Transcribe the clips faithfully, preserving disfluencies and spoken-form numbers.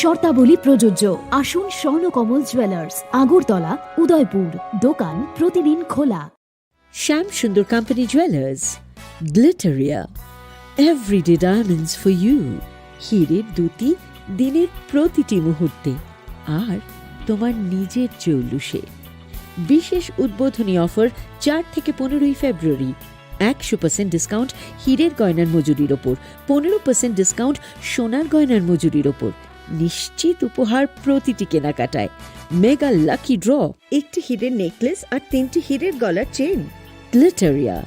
শর্তাবলী প্রযোজ্য। আসুন স্বর্ণকমল জুয়েলার্স, আগরতলা, উদয়পুর। দোকান প্রতিদিন খোলা। শ্যাম সুন্দর কোম্পানি জুয়েলার্স, গ্লিটারিয়া। Everyday diamonds for you। হীরের দ্যুতি দিনের প্রতিটি মুহূর্তে, আর তোমার নিজের জৌলুসে। বিশেষ উদ্বোধনী অফার চার থেকে পনেরোই ফেব্রুয়ারি। একশো পার্সেন্ট ডিসকাউন্ট হীরের গয়নার মজুরির ওপর, পনেরো পার্সেন্ট ডিসকাউন্ট সোনার গয়নার মজুরির ওপর। নিশ্চিত উপহার প্রতিটি কেনাকাটায়। মেগা লাকি ড্র, একটি হীরের নেকলেস আর তিনটি হীরের গলার চেইন। গ্লিটারিয়া।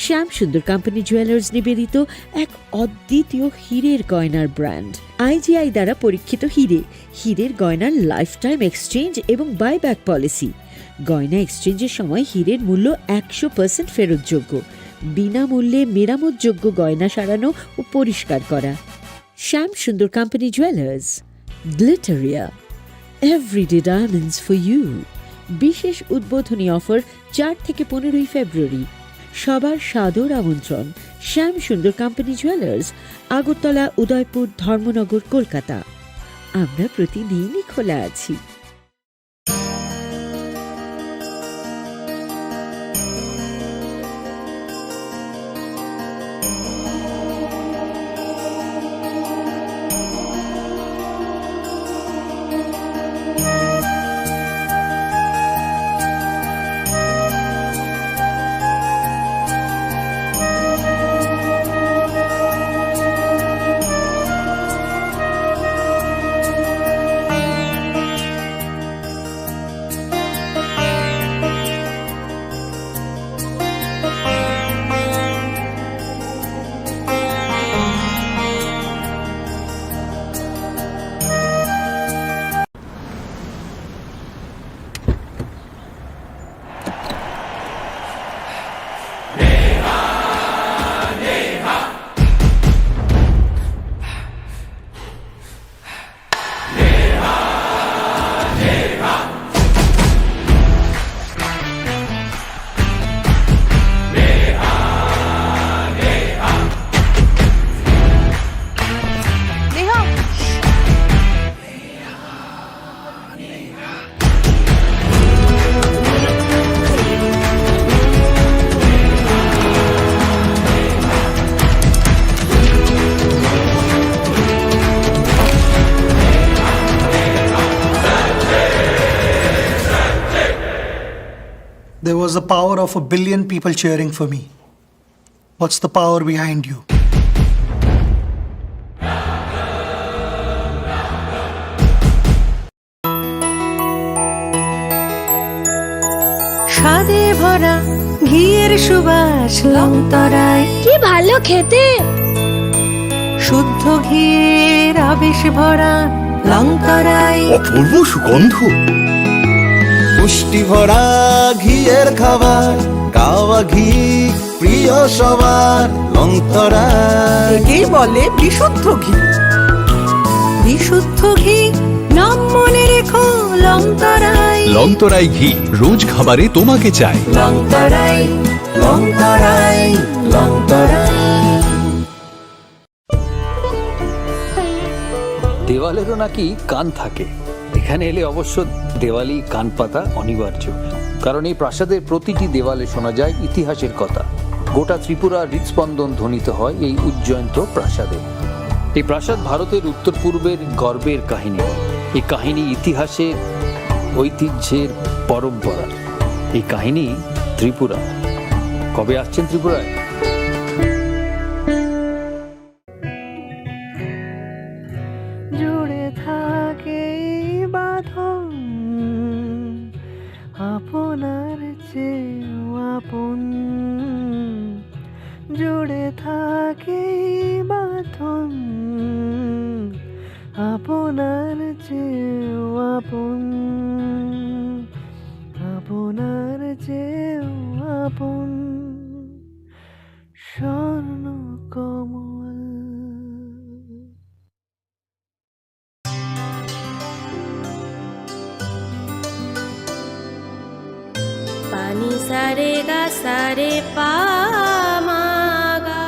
শ্যাম সুন্দর কোম্পানি জুয়েলার্স নিবেদিত এক অদ্বিতীয় হীরের গয়নার ব্র্যান্ড। আইজিআই দ্বারা পরীক্ষিত হীরে, হীরের গয়নার লাইফ টাইম এক্সচেঞ্জ এবং বাইব্যাক পলিসি। গয়না এক্সচেঞ্জের সময় হীরের মূল্য একশো পার্সেন্ট ফেরতযোগ্য। বিনামূল্যে মেরামতযোগ্য গয়না সারানো ও পরিষ্কার করা। শ্যাম সুন্দর কোম্পানি জুয়েলার্স, গ্লিটারিয়া। Everyday diamonds for you। বিশেষ উদ্বোধনী অফার চার থেকে পনেরোই ফেব্রুয়ারি। সবার সাদর আমন্ত্রণ শ্যাম সুন্দর কোম্পানি জুয়েলার্স, আগরতলা, উদয়পুর, ধর্মনগর, কলকাতা। আমরা প্রতিদিনই খোলা আছি। There was the power of a billion people cheering for me. What's the power behind you? স্বাদে ভরা ঘিয়ের সুবাস লংতরাই। কি ভালো খেতে! শুদ্ধ ঘিয়ের আবেশ ভরা লংতরাই। অপূর্ব সুগন্ধ। পুষ্টি ভরা ঘিয়ের খাবার, গাওয়া ঘি প্রিয় সবার লংতরাই। একেই বলে বিশুদ্ধ ঘি। বিশুদ্ধ ঘি, নাম মনে রেখো লংতরাই। লংতরাই ঘি, রোজ খাবারে তোমাকে চাই। লংতরাই, লংতরাই, লংতরাই। দেওয়ালেরও নাকি কান থাকে। এখানে এলে অবশ্য দেওয়ালি কান পাতা অনিবার্য, কারণ এই প্রাসাদের প্রতিটি দেওয়ালে শোনা যায় ইতিহাসের কথা। গোটা ত্রিপুরার হৃদস্পন্দন ধ্বনিত হয় এই উজ্জয়ন্ত প্রাসাদে। এই প্রাসাদ ভারতের উত্তর পূর্বের গর্বের কাহিনী। এই কাহিনী ইতিহাসের, ঐতিহ্যের পরম্পরা। এই কাহিনী ত্রিপুরা। কবে আসছেন ত্রিপুরায়? জুড়ে থাকে এই বাঁধন আপনার চেয়েও আপন। জুড়ে থাকে এই বাঁধন আপনার চেয়েও আপন, আপনার চেয়েও আপন। স্বর্ণ কমল। পানি সারে গা সারে পা মা গা।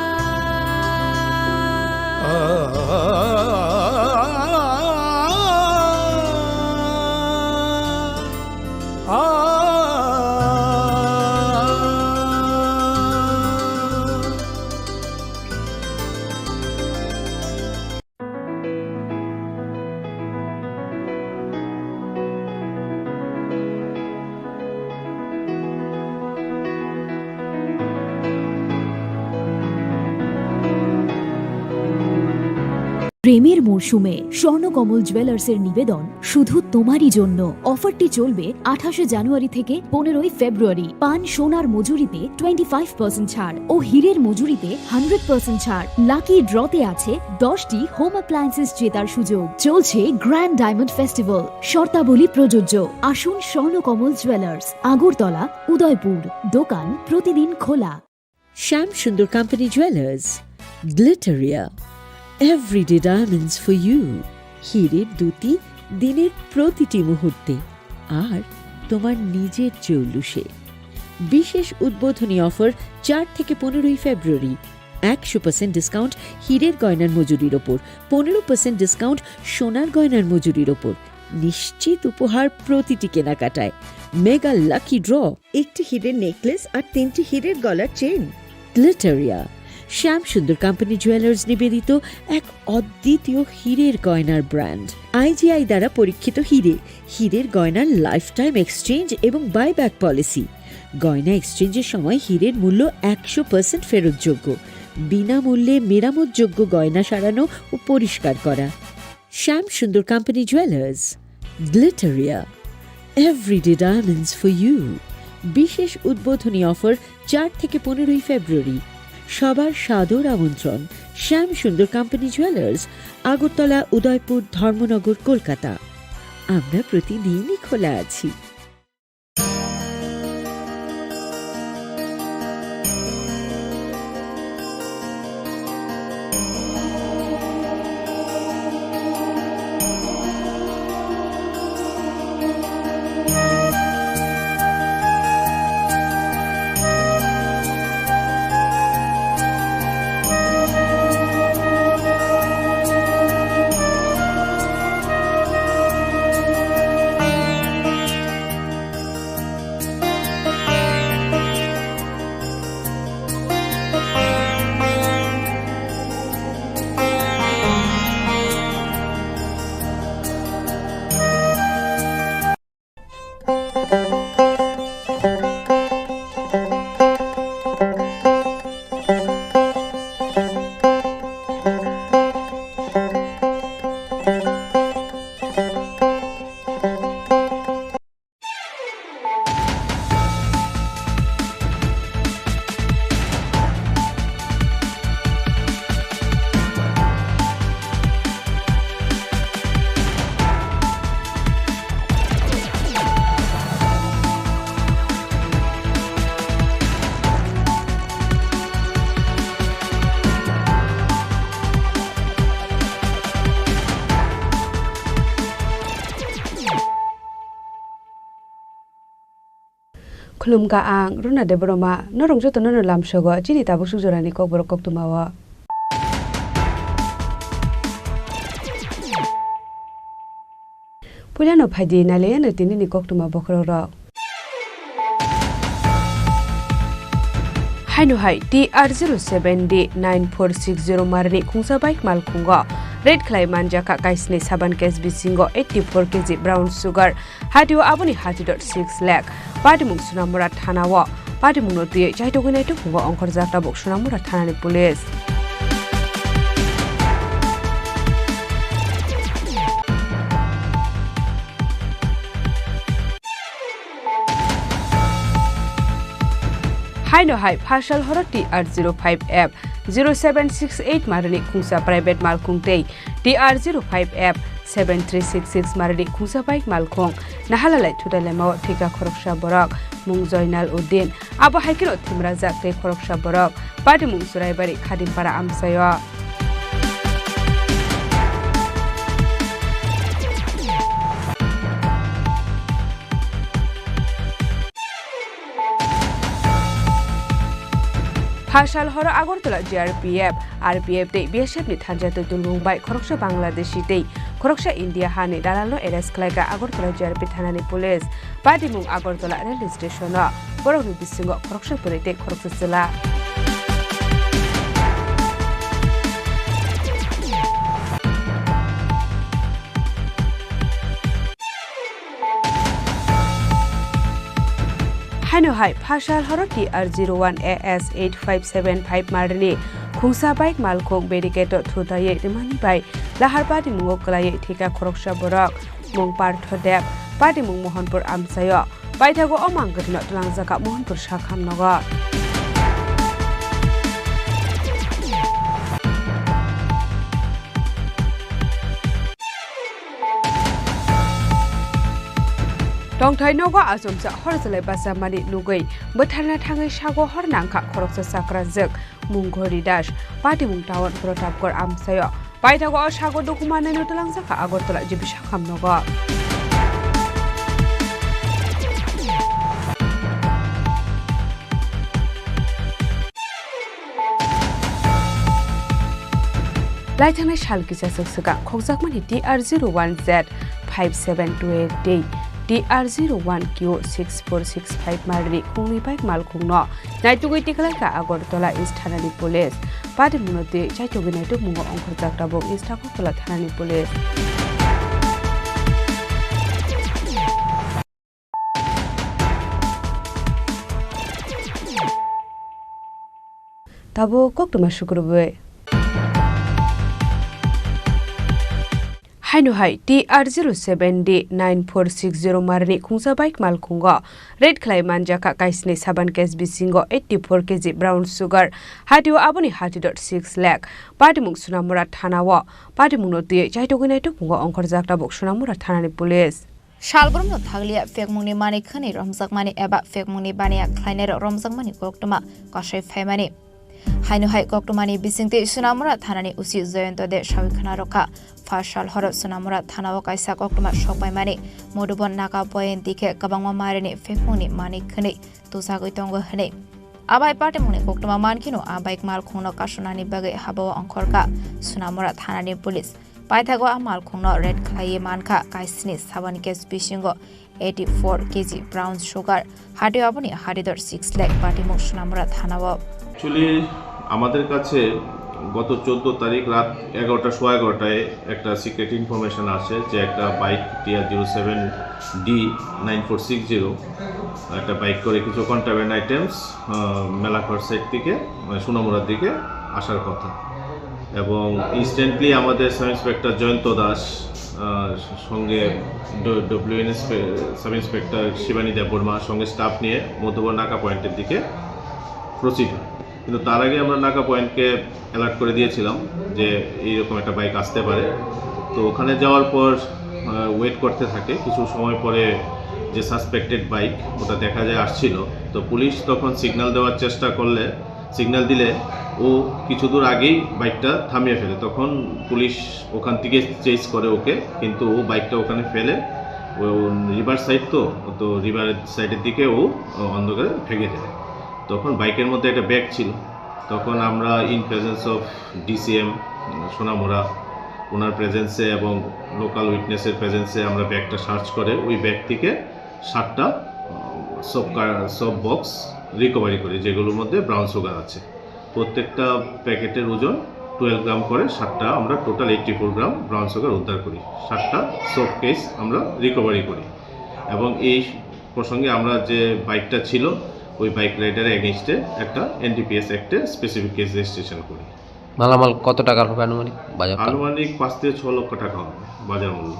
প্রেমের মরশুমে স্বর্ণকমল জুয়েলার্সের নিবেদন শুধু তোমারই জন্য। অফারটি চলবে আঠাশে জানুয়ারি থেকে পনেরোই ফেব্রুয়ারি। পান সোনার মজুরিতে টোয়েন্টি ফাইভ পার্সেন্ট ছাড় ও হীরের মজুরিতে হান্ড্রেড পার্সেন্ট ছাড়। লাকি ড্রতে আছে দশটি হোম অ্যাপ্লায়েন্সেস জেতার সুযোগ। চলছে গ্র্যান্ড ডায়মন্ড ফেস্টিভ্যাল, শর্তাবলী প্রযোজ্য। আসুন স্বর্ণকমল জুয়েলার্স, আগরতলা, উদয়পুর। দোকান প্রতিদিন খোলা। Shyam Sundar company jewellers, Glitteria, everyday diamonds for you. হীরের দ্যুতি দিনের প্রতিটি মুহূর্তে, আর তোমার নিজের জৌলুসে। বিশেষ উদ্বোধনী অফার চার থেকে পনেরোই ফেব্রুয়ারি। একশো পার্সেন্ট ডিসকাউন্ট হীরের গয়নার মজুরির ওপর, পনেরো পার্সেন্ট ডিসকাউন্ট সোনার গয়নার মজুরির ওপর। নিশ্চিত উপহার প্রতিটি কেনাকাটায়। মেগা লাকি ড্র, একটি হীরের নেকলেস আর তিনটি হীরের গলার চেইন। গ্লিটারিয়া, শ্যাম সুন্দর কোম্পানি জুয়েলার্স নিবেদিত এক অদ্বিতীয় হীরের গয়নার ব্র্যান্ড। আইজিআই দ্বারা পরীক্ষিত হীরে, হীরের গয়নার লাইফ টাইম এক্সচেঞ্জ এবং বাইব্যাক পলিসি। গয়না এক্সচেঞ্জের সময় হীরের মূল্য একশো পার্সেন্ট ফেরতযোগ্য। বিনামূল্যে মেরামতযোগ্য গয়না সারানো ও পরিষ্কার করা। Shyam Sundar company jewellers, Glitteria, everyday diamonds for you. বিশেষ উদ্বোধনী অফার চার থেকে পনেরোই ফেব্রুয়ারি। সবার সাদর আমন্ত্রণ শ্যাম সুন্দর কোম্পানি জুয়েলার্স, আগরতলা, উদয়পুর, ধর্মনগর, কলকাতা। আমরা প্রতিদিনই খোলা আছি। Khulumkha ang Runa Debbarma, norok jotono no lamsogo chini tabuk suk jorani kokborok koktwmao. Puilano phaidi nailaiano tinini koktwma bokhorokrok. Haino hai T R zero seven D nine four six zero marini khungsa bike malkhungo raid khlai manjakha kaisni saban case bisingo eighty four K G brown sugar. Hatio aboni hati dot six lakh. Patimung Sunamura thanao. Patimungno twiwi chaitugwi naitukhungo ongkhorjak tabuk Sunamura thanani police. Haino hai phasal horo T R zero five F zero seven six eight marini khungsa private malkhung tei T R zero five F seven three six six marini khungsa bike malkhung nahalalai thutai laimao thwikha khoroksa borok, mung Joinal Uddin. Abo hai kheno thwimrajak tei khoroksa borok patimung Churaibari Khadimpara amchaio. Phasal horo Agartala G R P F, R P F tei B S F ni thansa twi tulmung bai khoroksa Bangladeshi tei khoroksa India hani dalalno arrest khlaikha Agartala G R P thanani police. Patimung Agartala railway station-o, borokni bisingo khoroksa bwrwi tei khoroksa chwla. Haino hai phasal horo T R zero one A S eight five seven five marini Khungsa bike malkhung barricade-o thutaiwi rwmani bai lahar patimungo kwlaiwi thwikha khoroksa borok, mung Partho Deb, patimung Mohanpur amchaio. Paithago o mangkwthwino twlangjakha Mohanpur sakham nogo. Tongthai nogo achomsa hor chwlai bachamani nugwi bwtharna thangwi sago hor nangkha khoroksa chakrajwk Mung Ghori Das, patimung Town Protapgarh amchaio. Paithago o sago dukhu manwino twlangjakha Agartala G B sakham nogo. Laithangnai sal kisa swk swkang khokjakmani T R zero one Z five seven two eight D, T R zero one Q six four six five marni khungni bike malkhungno naitugwi tikhlaikha Agartala East thanani police. Patimungno twi chaitugwi naitukmungo ongkhorjak tabuk East Agartala thanani police. Tabuk koktwma sukrubwi. Haino hai T R zero seven D nine four six zero marni khungsa bike malkhungo raid khlai manjakha kaisni saban case bisingo eighty four K G brown sugar, hatio aboni hati dot six lakh. Patimung Sunamura thanao patimungno twiwi chaitugwi naitukmungo ongkhorjak tabuk Sunamura thanani police. Salbrumno thakliya phekmungni manwi khwnwi romjakmani eba phekmungni baniya khlainairok romjakmani koktwma kasai phaimani. Haino hai koktwmani bisingtwi Sunamura thanani O C Jayanta De sawi khwna rwkha. Phasal horo Sunamura thanao kaisa koktwma sokpaimani, Madhuban Naka point dikhe kwbangma marini phekmungni manwi khwnwi tujagwi tongo hwnwi. Abai patimungni koktwma mankheno a bike malkhungno kasunani bagwi habao ongkhorkha Sunamura thanani police. Paithago a malkhungno raid khlaiwi mankha kaisni saban case bisingo eighty four K G brown sugar, hatio aboni hati dor six lakh patimung Sunamura thanao. Actually, আমাদের কাছে গত চোদ্দ তারিখ রাত এগারোটা, সোয়া এগারোটায় একটা secret information আসে যে একটা bike T R zero seven D nine four six zero, একটা বাইক করে কিছু কন্ট্রাব্যান্ড আইটেমস, আহ, মেলাঘর সাইড থেকে, মানে, সোনামুড়ার দিকে আসার কথা। এবং ইনস্ট্যান্টলি আমাদের সাব ইন্সপেক্টর জয়ন্ত দাস, আহ, সঙ্গে ড-, ডব্লিউএনএস পে-, সাব ইন্সপেক্টর শিবানী দেববর্মা সঙ্গে স্টাফ নিয়ে মধুবন নাকা পয়েন্টের দিকে প্রসিড হয়। কিন্তু তার আগে আমরা নাকা পয়েন্টকে অ্যালার্ট করে দিয়েছিলাম যে এইরকম একটা বাইক আসতে পারে। তো ওখানে যাওয়ার পর, আহ, ওয়েট করতে থাকে। কিছু সময় পরে যে সাসপেক্টেড বাইক, ওটা দেখা যায় আসছিল। তো পুলিশ তখন সিগন্যাল দেওয়ার চেষ্টা করলে, সিগন্যাল দিলে ও কিছু দূর আগেই বাইকটা থামিয়ে ফেলে। তখন পুলিশ ওখান থেকে চেস করে ওকে, কিন্তু ও বাইকটা ওখানে ফেলে, ও রিভার সাইড তো, তো রিভার সাইডের দিকে ও অন্ধকারে ভেগে যায়। তখন বাইকের মধ্যে একটা ব্যাগ ছিল, তখন আমরা in presence of DCM Sonamura, ওনার প্রেজেন্সে এবং লোকাল উইটনেসের প্রেজেন্সে আমরা ব্যাগটা সার্চ করে ওই ব্যাগ থেকে সাতটা, আহ, সব কা-, সব বক্স রিকভারি করি, যেগুলোর মধ্যে ব্রাউন সুগার আছে। প্রত্যেকটা প্যাকেটের ওজন টুয়েলভ গ্রাম করে, সাতটা আমরা total eighty four gram brown sugar উদ্ধার করি, সাতটা সব কেস আমরা রিকভারি করি। এবং এই প্রসঙ্গে আমরা যে বাইকটা ছিল, ওই বাইক রাইডারের এগেইনস্টে একটা এনডিপিএস অ্যাক্টে স্পেসিফিক কেস রেজিস্ট্রেশন করি। মালামাল কত টাকার হবে আনুমানিক বাজার দর? আনুমানিক পাঁচ থেকে ছ লক্ষ টাকা হবে বাজার মূল্য।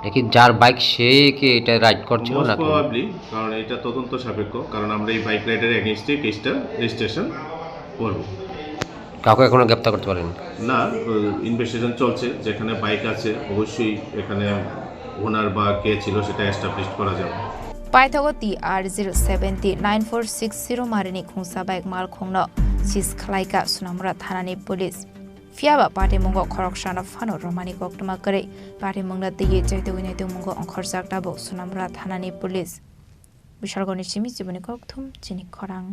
দেখি যার বাইক সে কি এটা রাইড করছিল মোস্ট নাকি? প্রবাবলি, কারণ এটা তদন্ত সাপেক্ষ, কারণ আমরা এই বাইক রাইডারের এগেইনস্টে কেসটা রেজিস্ট্রেশন করব। কাউকে এখনো গ্রেপ্তার করতে পারেনি? না, ইনভেস্টিগেশন চলছে। যেখানে বাইক আছে, অবশ্যই এখানে ওনার বা কে ছিল, সেটা এস্টাবলিশ করা যাবে। Paithago T R zero seven D nine four six zero marini khungsa bike malkhungno seize khlaikha Sunamura thanani police. Phiyaba patimungo khoroksano phano romani koktwma kwrwi patimungno twiwi chaitugwi naitugmungo ongkhorjak tabuk Sunamura thanani police. Bishalgoni simi chiboni kokthum chini khorang.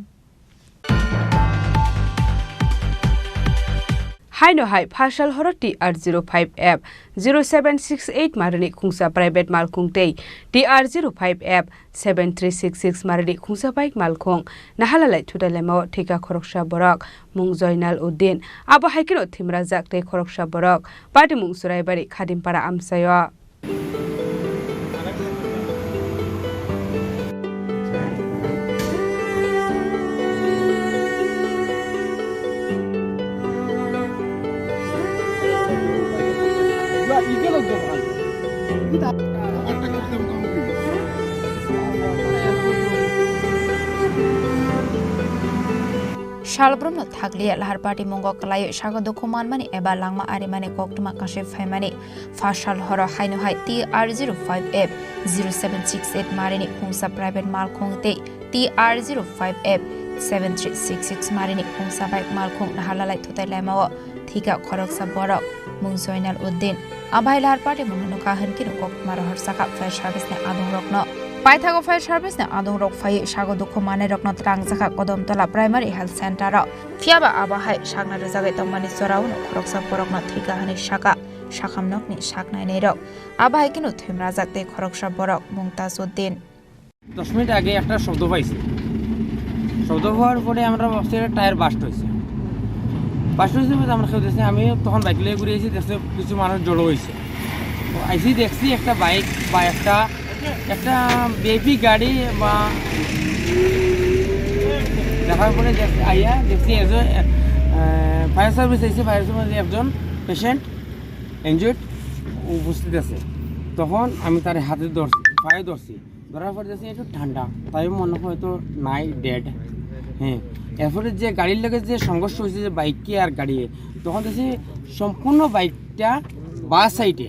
Haino hai phasal horo T R zero five F zero seven six eight marini khungsa private malkhung tei T R zero five F seven three six six marini khungsa bike malkhung nahalalai thutai lamao thwikha khoroksa borok mung Joinal Uddin, abo hai kheno thimrajak tei khoroksa borok patimung Churaibari Khadimpara amchaio. Salbrumno thakliya lahar patimungo kwlaiwi sago dukhu manmani eba langma arimani koktwma kasui phaimani. Phasal horo haino hai T R zero five F zero seven six eight marini khungsa private malkhung tei T R zero five F seven three six six marini khungsa bike malkhung naharlalai thutai laimao thika khoroksa borok mung Joinal Uddin. Abai lahar patimungo nukha hinkhe koktwma rohor saka fire service ni adongrokno. Paithago fire service ni adongrok phaiwi sago dukhu manai rokno twrang jakha Kodom Tola Primary Health Center o. Phiyaba abo hai sakna rwjagwi tongmani jorao no khoroksa borokno thika hwnwi saka sakham nokni saknainai rok. Abo hai kheno thwimrajak tei khoroksa borok mung Tajuddin. দশ মিনিট আগে একটা শব্দ পাইছি। শব্দ পাওয়ার পরে আমরা ভাবছি এটা টায়ার বাস্ট হয়েছে। বাস্ট হয়েছে বলতে আমরা কেউ দেখছি, আমি তখন বাইক নিয়ে ঘুরে এসে দেখছি কিছু মানুষ জড়ো হয়েছে। তো আইসি দেখছি একটা বাইক বা একটা, একটা ভিআইপি গাড়ি বা দেখার পরে দেখ-, আইয়া দেখছি একজন, আহ, ফায়ার সার্ভিস এসে, ফায়ার সার্ভিস একজন পেশেন্ট ইনজুর্ড উপস্থিত আছে। তখন আমি তার হাতে ধরছি, পায়ে ধরছি। ধরার পরে দেখছি একটু ঠান্ডা, তাই মনে হয় তো নাই, ডেড। হ্যাঁ, এরপরে যে গাড়ির লগে যে সংঘর্ষ হয়েছে, যে বাইকে আর গাড়ি, তখন দেখছি সম্পূর্ণ বাইকটা বা সাইডে,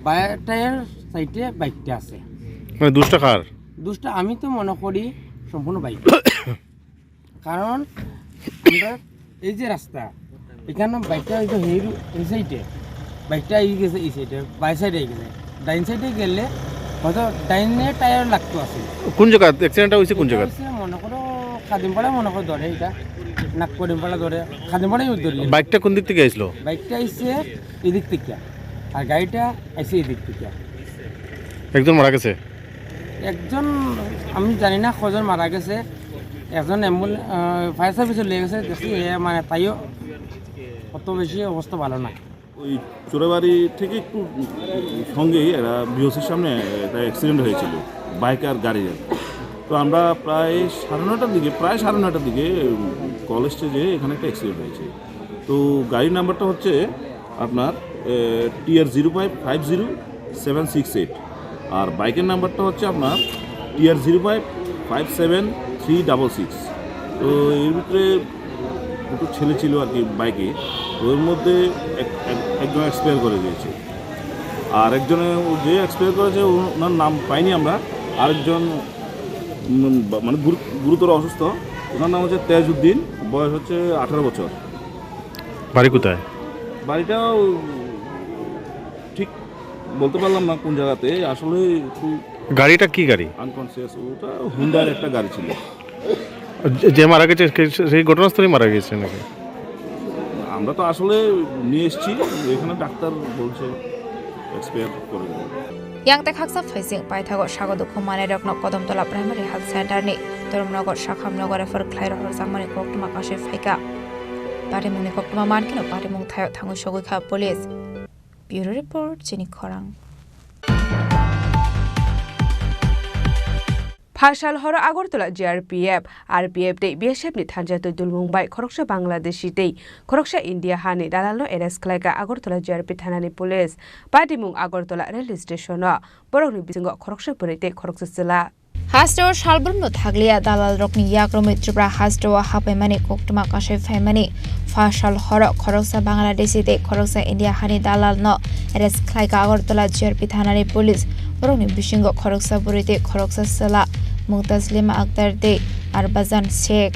বা টায়ার সাইডে বাইকটা আছে। মানে দুষটা কার? দুষটা আমি তো মনে করি সম্পূর্ণ বাইক। কারণ আমরা এই যে রাস্তা, এখানে বাইকটা হয়তো এই, এই সাইডে, বাইকটা এই গেছে এই সাইডে, বাই সাইডে এই গেছে, ডাইন সাইডে গেলে হয়তো ডাইনে টায়ার লাগতো আছে। কোন জায়গা অ্যাক্সিডেন্টটা হয়েছে, কোন জায়গা? হচ্ছে মনে করো খাদিমপাড়া, মনে করো ধরে এটা, নাগকরিমপাড়া ধরে, খাদিমপাড়াই ধরি। বাইকটা কোন দিক থেকে আসলো? বাইকটা এসে এদিক থেকে, আর গাড়িটা এসে এদিক থেকে। একজন মারা গেছে? একজন, আমি জানি না কজন মারা গেছে, একজন অ্যাম্বুলেন্স, ফায়ার সার্ভিসে নিয়ে গেছে, দেখছি এ মানে তাইও অত বেশি অবস্থা ভালো না। ওই চোরাবাড়ি থেকে একটু সঙ্গেই এরা বিওসির সামনে একটা অ্যাক্সিডেন্ট হয়েছিল, বাইক আর গাড়ির। তো আমরা প্রায় সাড়ে নটার দিকে, প্রায় সাড়ে নটার দিকে কল এসছে যে এখানে একটা অ্যাক্সিডেন্ট হয়েছে। তো গাড়ির নাম্বারটা হচ্ছে আপনার TR zero five five zero seven six eight, আর বাইকের নাম্বারটা হচ্ছে আপনার TR zero five five seven three double six। তো এর ভিতরে দুটো ছেলে ছিল আর কি বাইকে, ওর মধ্যে এক- এক- একজন এক্সপায়ার করে গিয়েছে। আর একজনে, ও যে এক্সপায়ার করেছে, ও- ওনার নাম পাইনি আমরা। আরেকজন উম, বা- মানে গুরু- গুরুতর অসুস্থ। ওনার নাম হচ্ছে তেজউদ্দিন, বয়স হচ্ছে আঠারো বছর। বাড়ি কোথায়? বাড়িটাও ঠিক বলতে পারলাম না কোন জায়গাতে, আসলে একটু গাড়িটা কি গাড়ি? আনকনসিয়াস। ওটা হুন্ডার একটা গাড়ি ছিল। যে- যে মারা গেছে, সে- সেই ঘটনাস্থলেই মারা গেছে নাকি? আমরা তো আসলে নিয়ে এসেছি, এখানে ডাক্তার বলছে এক্সপায়ার করে গেল। Yang tei khaksa phaising paithago sago dukhu manai rokno Kodom Tola Primary Health Center ni Toromnagar, Sakhamnagar refer khlai rohorjakmani koktwma kasui phaikha. Patimungni koktwma mankhe no patimung thaio thangwi sogwi kha police. Bureau Report, Chini Khorang. Phasal horo Agartala G R P F, R P F tei B S F ni thansa twi dulmung bai khoroksa Bangladeshi tei khoroksa India hani dalalno arrest khlaikha Agartala G R P thanani police. Patimung Agartala railway station o, borokni bisingo khoroksa bwrwi tei khoroksa chwla. Hasteo salbrumno thakliya dalalrokni yakrumwi Tripura hasteo hapaimani koktwma kasui phaimani phasal horo khoroksa Bangladeshi tei khoroksa India hani dalalno arrest khlaikha Agartala G R P thanani police. Borokni bisingo khoroksa bwrwi tei khoroksa chwla Mumtaz Lima Akhtar tei Arbazan Sheikh.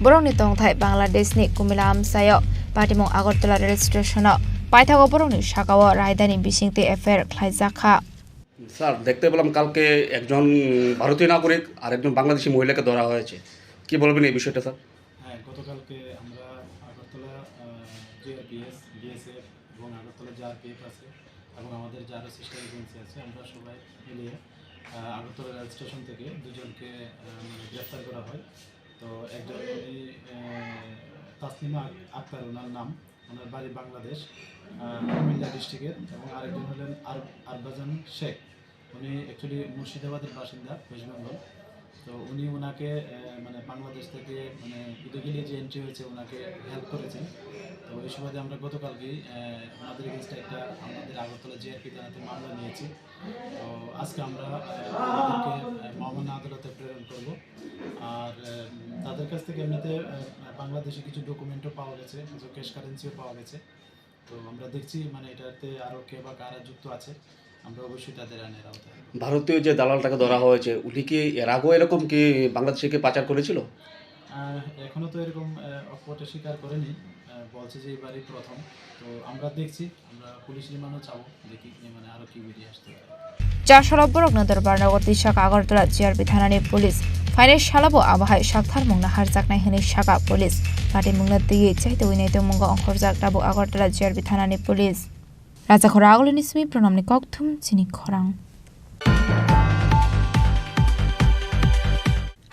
Borokni tongthai Bangladeshni Kumila amchaio. Patimung Agartala rail station-o paithago borokni sakao raidani bisingtwi F I R khlaijakha. Sir, দেখতে পেলাম কালকে একজন ভারতীয় নাগরিক আর একজন বাংলাদেশি মহিলাকে ধরা হয়েছে। কি বলবেন এই বিষয়টা, স্যার? হ্যাঁ, গতকালকে আমরা আগরতলা, আহ, জিআরপিএস, বিএসএফ এবং আগরতলা জিআরপিএফ আছে এবং আমাদের যে আরও সিস্টার এজেন্সি আছে, আমরা সবাই মিলিয়ে, আহ, আগরতলা রেল স্টেশন থেকে দুজনকে, আহ, মানে গ্রেফতার করা হয়। তো একজন উনি, আহ, তাসলিমা আক-, আক্তার ওনার নাম, ওনার বাড়ি বাংলাদেশ, আহ, কুমিল্লা ডিস্ট্রিক্টের, এবং আরেকজন হলেন আর-, আরবাজান শেখ, উনি অ্যাকচুয়ালি মুর্শিদাবাদের বাসিন্দা, ওয়েস্ট বেঙ্গল। তো উনি ওনাকে, আহ, মানে বাংলাদেশ থেকে, মানে, ইলিগালি যে এন্ট্রি হয়েছে, ওনাকে হেল্প করেছেন। তো এই সুবাদে আমরা গতকালকেই, আহ, ওনাদের এগেইনস্টে একটা আমাদের আগরতলা জিআরপি থানাতে মামলা নিয়েছি। তো আজকে আমরা, আহ, ওনাদেরকে, আহ, মহামান্য আদালতে প্রেরণ করব। আর, আহ, তাদের কাছ থেকে এমনিতে, আহ, বাংলাদেশে কিছু ডকুমেন্টও পাওয়া গেছে, কিছু ক্যাশ কারেন্সিও পাওয়া গেছে। তো আমরা দেখছি, মানে, এটাতে আরও কে বা কারা যুক্ত আছে, আমরা অবশ্যই তাদের আইনের আওতায় আনবো। ভারতীয় যে দালালটাকে ধরা হয়েছে, উনি কি এর আগেও এরকম কি বাংলাদেশে কি পাচার করেছিল? আহ, এখনো তো এরকম, আহ, অকপটে স্বীকার করেনি, আহ, বলছে যে এবারই প্রথম। তো আমরা দেখছি, আমরা পুলিশ রিমান্ডও চাবো, দেখি, এ, মানে, আরো কি বেরিয়ে আসতে পারে। Chasalo borokno dorbar nogo twi saka Agartala G R P thanani police. Phainai salobo abo hai saktharmungno harjaknai hwnwi saka police. Patimungno twiwi chaitwi naitongmungo ongkhorjak tabuk Agartala G R P thanani police. Rajakhor Agulini simi Pranamni kokthum chini khorang.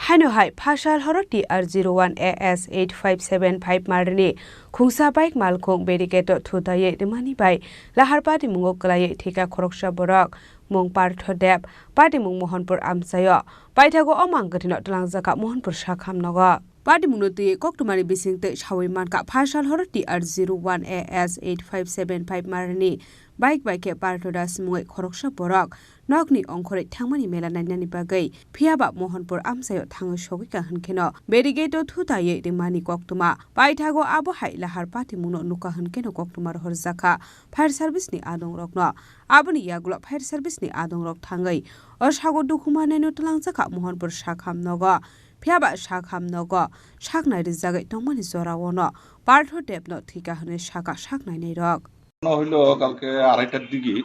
Haino hai phasal horo T R zero one A S eight five seven five marini khungsa bike malkhung barricade o thutaiwi rimani bai lahar patimungo kwlaiwi thika khoroksa borok mung Partho Deb, patimung Mohanpur amchaio. Paithago o mang kwthwino twlangjakha Mohanpur sakham nogo. Patimungno twiwi koktwmani bising tei sawi mankha phasal horo T R zero one A S eight five seven five marini bike bai khe Partho Das mungwi khoroksa borok nokni ongkhorwi thangmani mela nainani bagwi, phiyaba Mohanpur amchaio thangwi sogwikha hwnkheno barricade o thutaiwi rimani koktwma. Paithago abo hai lahar patimungno nukha hwnkheno koktwma rohorjakha fire service ni adongrokno. Aboni yagulo fire service ni adongrok thangwi o sago dukhu mannaino twlangjakha Mohanpur sakham nogo. Phiyaba sakham nogo saknai rijagwi tongmani joraono Partho Debno thwikha hwnwi sakha saknainairok. ঘটনা হইল কালকে আড়াইটার দিকে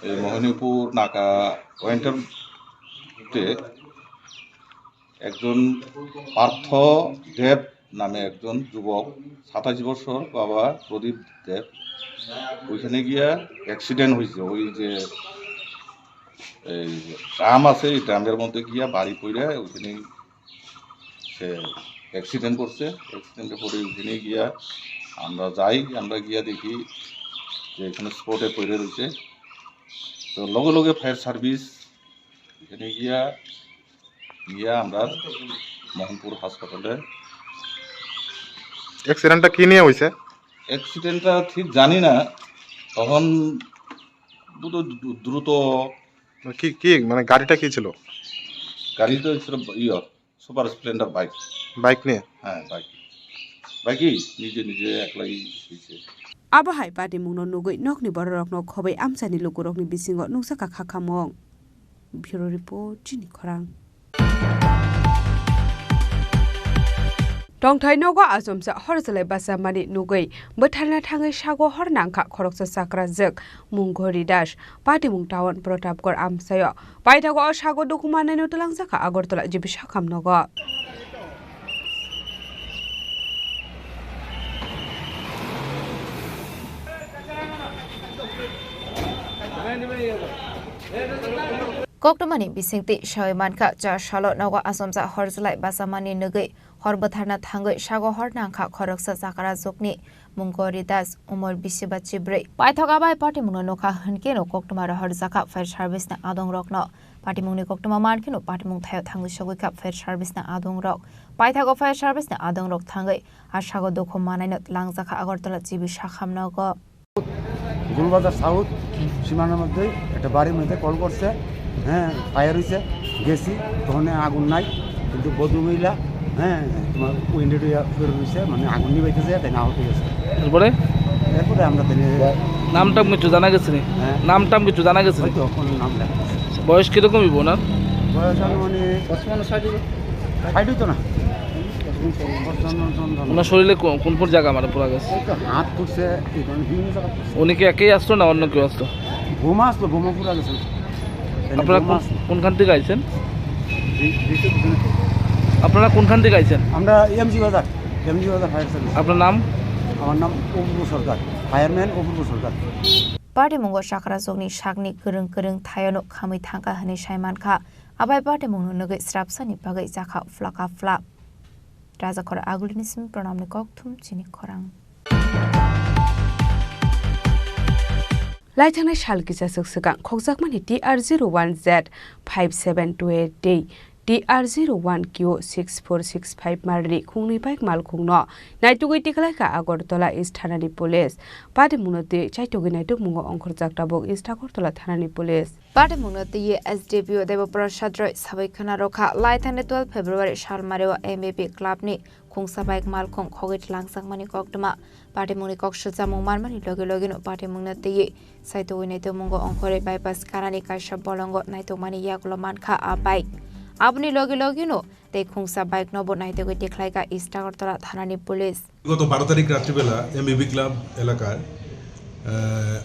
এই মোহিনীপুর নাকা ওয়েন্টারতে একজন পার্থ দেব নামে একজন যুবক, সাতাশ বছর, বাবা প্রদীপ দেব, ওইখানে গিয়া অ্যাক্সিডেন্ট হয়েছে। ওই যে এই ড্রাম আছে, এই ড্রামের মধ্যে গিয়া বাড়ি পড়ে ওইখানে সে অ্যাক্সিডেন্ট করছে। অ্যাক্সিডেন্টে পড়ে ওইখানে গিয়া আমরা যাই, আমরা গিয়া দেখি যে এখানে স্পটে পড়ে রয়েছে। তো লগে লগে ফায়ার সার্ভিস এখানে গিয়া, গিয়া আমরা মোহনপুর হাসপাতালে। অ্যাক্সিডেন্টটা কি নিয়ে হয়েছে? অ্যাক্সিডেন্টটা ঠিক জানি না, তখন দ্রুত, দ্রুত কি, কি, মানে, গাড়িটা কি ছিল? গাড়ি তো ছিল, ইয়ে, সুপার স্প্লেন্ডার বাইক। বাইক নিয়ে? হ্যাঁ, বাইক। বাইকই নিজে নিজে একলাই হয়েছে। Abo hai patimungno nugwi nokni bororokno khobwi amchaini lukurokni bisingo nukjakha khakhamung. Bureau Report, Chini Khorang. Tongthai nogo achomsa hor chwlai bachamani nugwi bwtharna thangwi sago hor nangkha khoroksa chakrajwk Mungori Das, patimung town Pratapgarh amchaio. Paithago o sago dukhu mannaino twlangjakha Agartala G B sakham nogo. Koktwmani bisingtwi sawi mankha, Chasalo nogo achomsa hor chwlai bachamani nugwi hor bwtharna thangwi sago hor nangkha khoroksa chakrajwkni Mungori Das, umor bisi ba chibrwi. Paithak abai patimungno nukha hwnkhe no koktwma rohorjakha fire service ni adongrokno. Patimungni koktwma mankheno patimung thaio thangwi sogwikha fire service ni adongrok. Paithago fire service ni adongrok thangwi a sago dukhu manaino twlangjakha Agartala G B sakham nogo. Golbazar south সীমানার মধ্যেই একটা বাড়ির মধ্যে কল করছে, হ্যাঁ, ফায়ার হয়েছে, গেছি, তখন আগুন নাই, কিন্তু ভদ্রমহিলা, হ্যাঁ, তোমার উইন্ডো দিয়ে বের হয়েছে, মানে আগুন নিবাইতে যায়, তাই না আহত হয়েছে। এরপরে? এরপরে আমরা তাই নিয়ে নামটা কিছু জানা গেছে নি? হ্যাঁ। নামটা কিছু জানা গেছে নি? হয়তো কোনো নাম লেখা আছে। বয়স কিরকম হইব ওনার? বয়স আনুমানিক ষাট হইতো না। ওনার শরীরে কো-, কোন কোন জায়গা মানে পুরা গেছে? এই তো হাত পুড়ছে, এই ধরনের বিভিন্ন জায়গা পুড়ছে। উনি কি একাই আসলো না অন্য কেউ আসলো? বোমা আসলো, বোমা পুরা গেছে। এখানে আপনারা বোমা কোন, আসলো। কোনখান থেকে আইছেন? এই, এই তো পিছনে। আপনারা কোনখান থেকে আইছেন? আমরা এমজি বাজার, এমজি বাজার ফায়ার সার্ভিস। আপনার নাম? আমার নাম অপূর্ব সরকার, ফায়ারম্যান অপূর্ব সরকার। Patimungo chakrajwkni sakni kwrwng kwrwng thaiono khamwi thangkha hwnwi sai mankha. Abai patimungno nugwi srapsani bagwi chakha phlaka phlak. Rajakhor Agulini simi Pranamni kokthum chini khorang. Laithangnai sal kisa swk swkang khokjakmani T R zero one Z five seven two eight D T R zero one Q six four six five marni khungni bike malkhungno naitugwi tikhlaikha Agartala East thanani police. Patimungno twi chaitugwi naitukmungo ongkhorjak tabuk East Agartala thanani police. Patimungno twiwi S D P O Debo Prasad Roy sabai khwna rwkha, lai thangni twelve February salmario M B B clubni khungsa bike malkhung khogwi tlangjakmani koktwma. Patimungni kok swchamung manmani logi logino patimungno twiwi saitugwi naitukmungo ongkhorwi bypass kanani kaisa bolongo naitukmani yagulo mankha a bike. Aboni logi logino tei khungsa bike nobo naitugwi tikhlaikha East Agartala thanani police. গত বারো তারিখ রাত্রিবেলা এমবিবি ক্লাব এলাকার, আহ,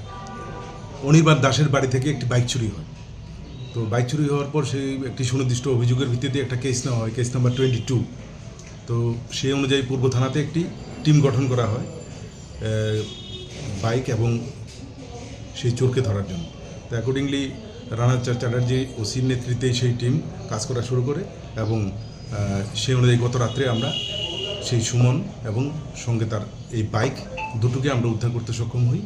অনির্বাণ দাসের বাড়ি থেকে একটি বাইক চুরি হয়। তো বাইক চুরি হওয়ার পর সেই একটি সুনির্দিষ্ট অভিযোগের ভিত্তিতে একটা কেস নেওয়া হয়, কেস নাম্বার টোয়েন্টি টু। তো সেই অনুযায়ী পূর্ব থানাতে একটি টিম গঠন করা হয়, আহ, বাইক এবং সেই চোরকে ধরার জন্য। তো অ্যাকর্ডিংলি রানা চা-, চ্যাটার্জি ওসির নেতৃত্বে সেই টিম কাজ করা শুরু করে এবং, আহ, সেই অনুযায়ী গত রাত্রে আমরা সেই সুমন এবং সঙ্গে তার এই বাইক দুটোকে আমরা উদ্ধার করতে সক্ষম হই।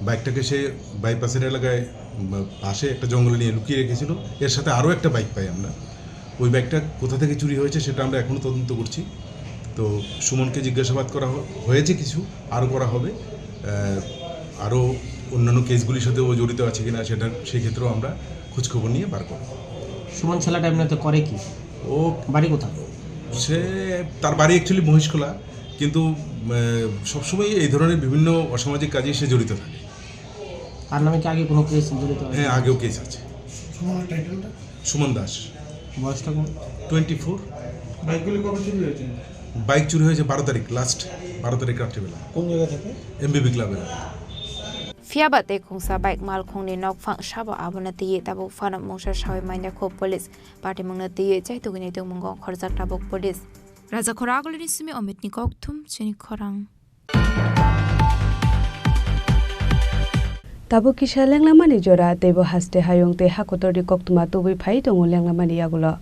বাইকটাকে সে বাইপাসের এলাকায়, উম, পাশে একটা জঙ্গলে নিয়ে লুকিয়ে রেখেছিল। এর সাথে আরও একটা বাইক পাই আমরা। ওই বাইকটা কোথা থেকে চুরি হয়েছে সেটা আমরা এখনও তদন্ত করছি। তো সুমনকে জিজ্ঞাসাবাদ করা হ-, হয়েছে কিছু, আরও করা হবে। আহ, আরও অন্যান্য কেসগুলির সাথে ও জড়িত আছে কিনা সেটা, সেই ক্ষেত্রেও আমরা খোঁজখবর নিয়ে বার করব। সুমন ছেলেটা এমনিতে করে কি? ও বাড়ি কোথায়? সে, তার বাড়ি অ্যাকচুয়ালি মহিষখোলা, কিন্তু, আহ, সবসময় এই ধরনের বিভিন্ন অসামাজিক কাজে সে জড়িত থাকে। তার নামে কি আগে কোনো কেস জড়িত আছে? হ্যাঁ, আগেও কেস আছে। সুমনের টাইটেলটা? সুমন দাস। বয়সটা কত? Twenty four. বাইকগুলি কবে চুরি হয়েছে? বাইক চুরি হয়েছে বারো তারিখ, লাস্ট বারো তারিখ রাত্রিবেলা। কোন জায়গা থেকে? এমবিবি ক্লাব এলাকা। Phiya ba tei khungsa bike malkhungni nokphang sabo abono twiwi tabuk phano mungsa saui manya kho police. Patimungno twiwi chaitugwi naitukmungo ongkhorjak tabuk police. Raja khoro agulini simi Omitni kokthum chini khorang. Tabuk kisa lenglamani jora, teibo haste hayung tei hakotorni koktwma tubui phai tongo lenglamani yagulo.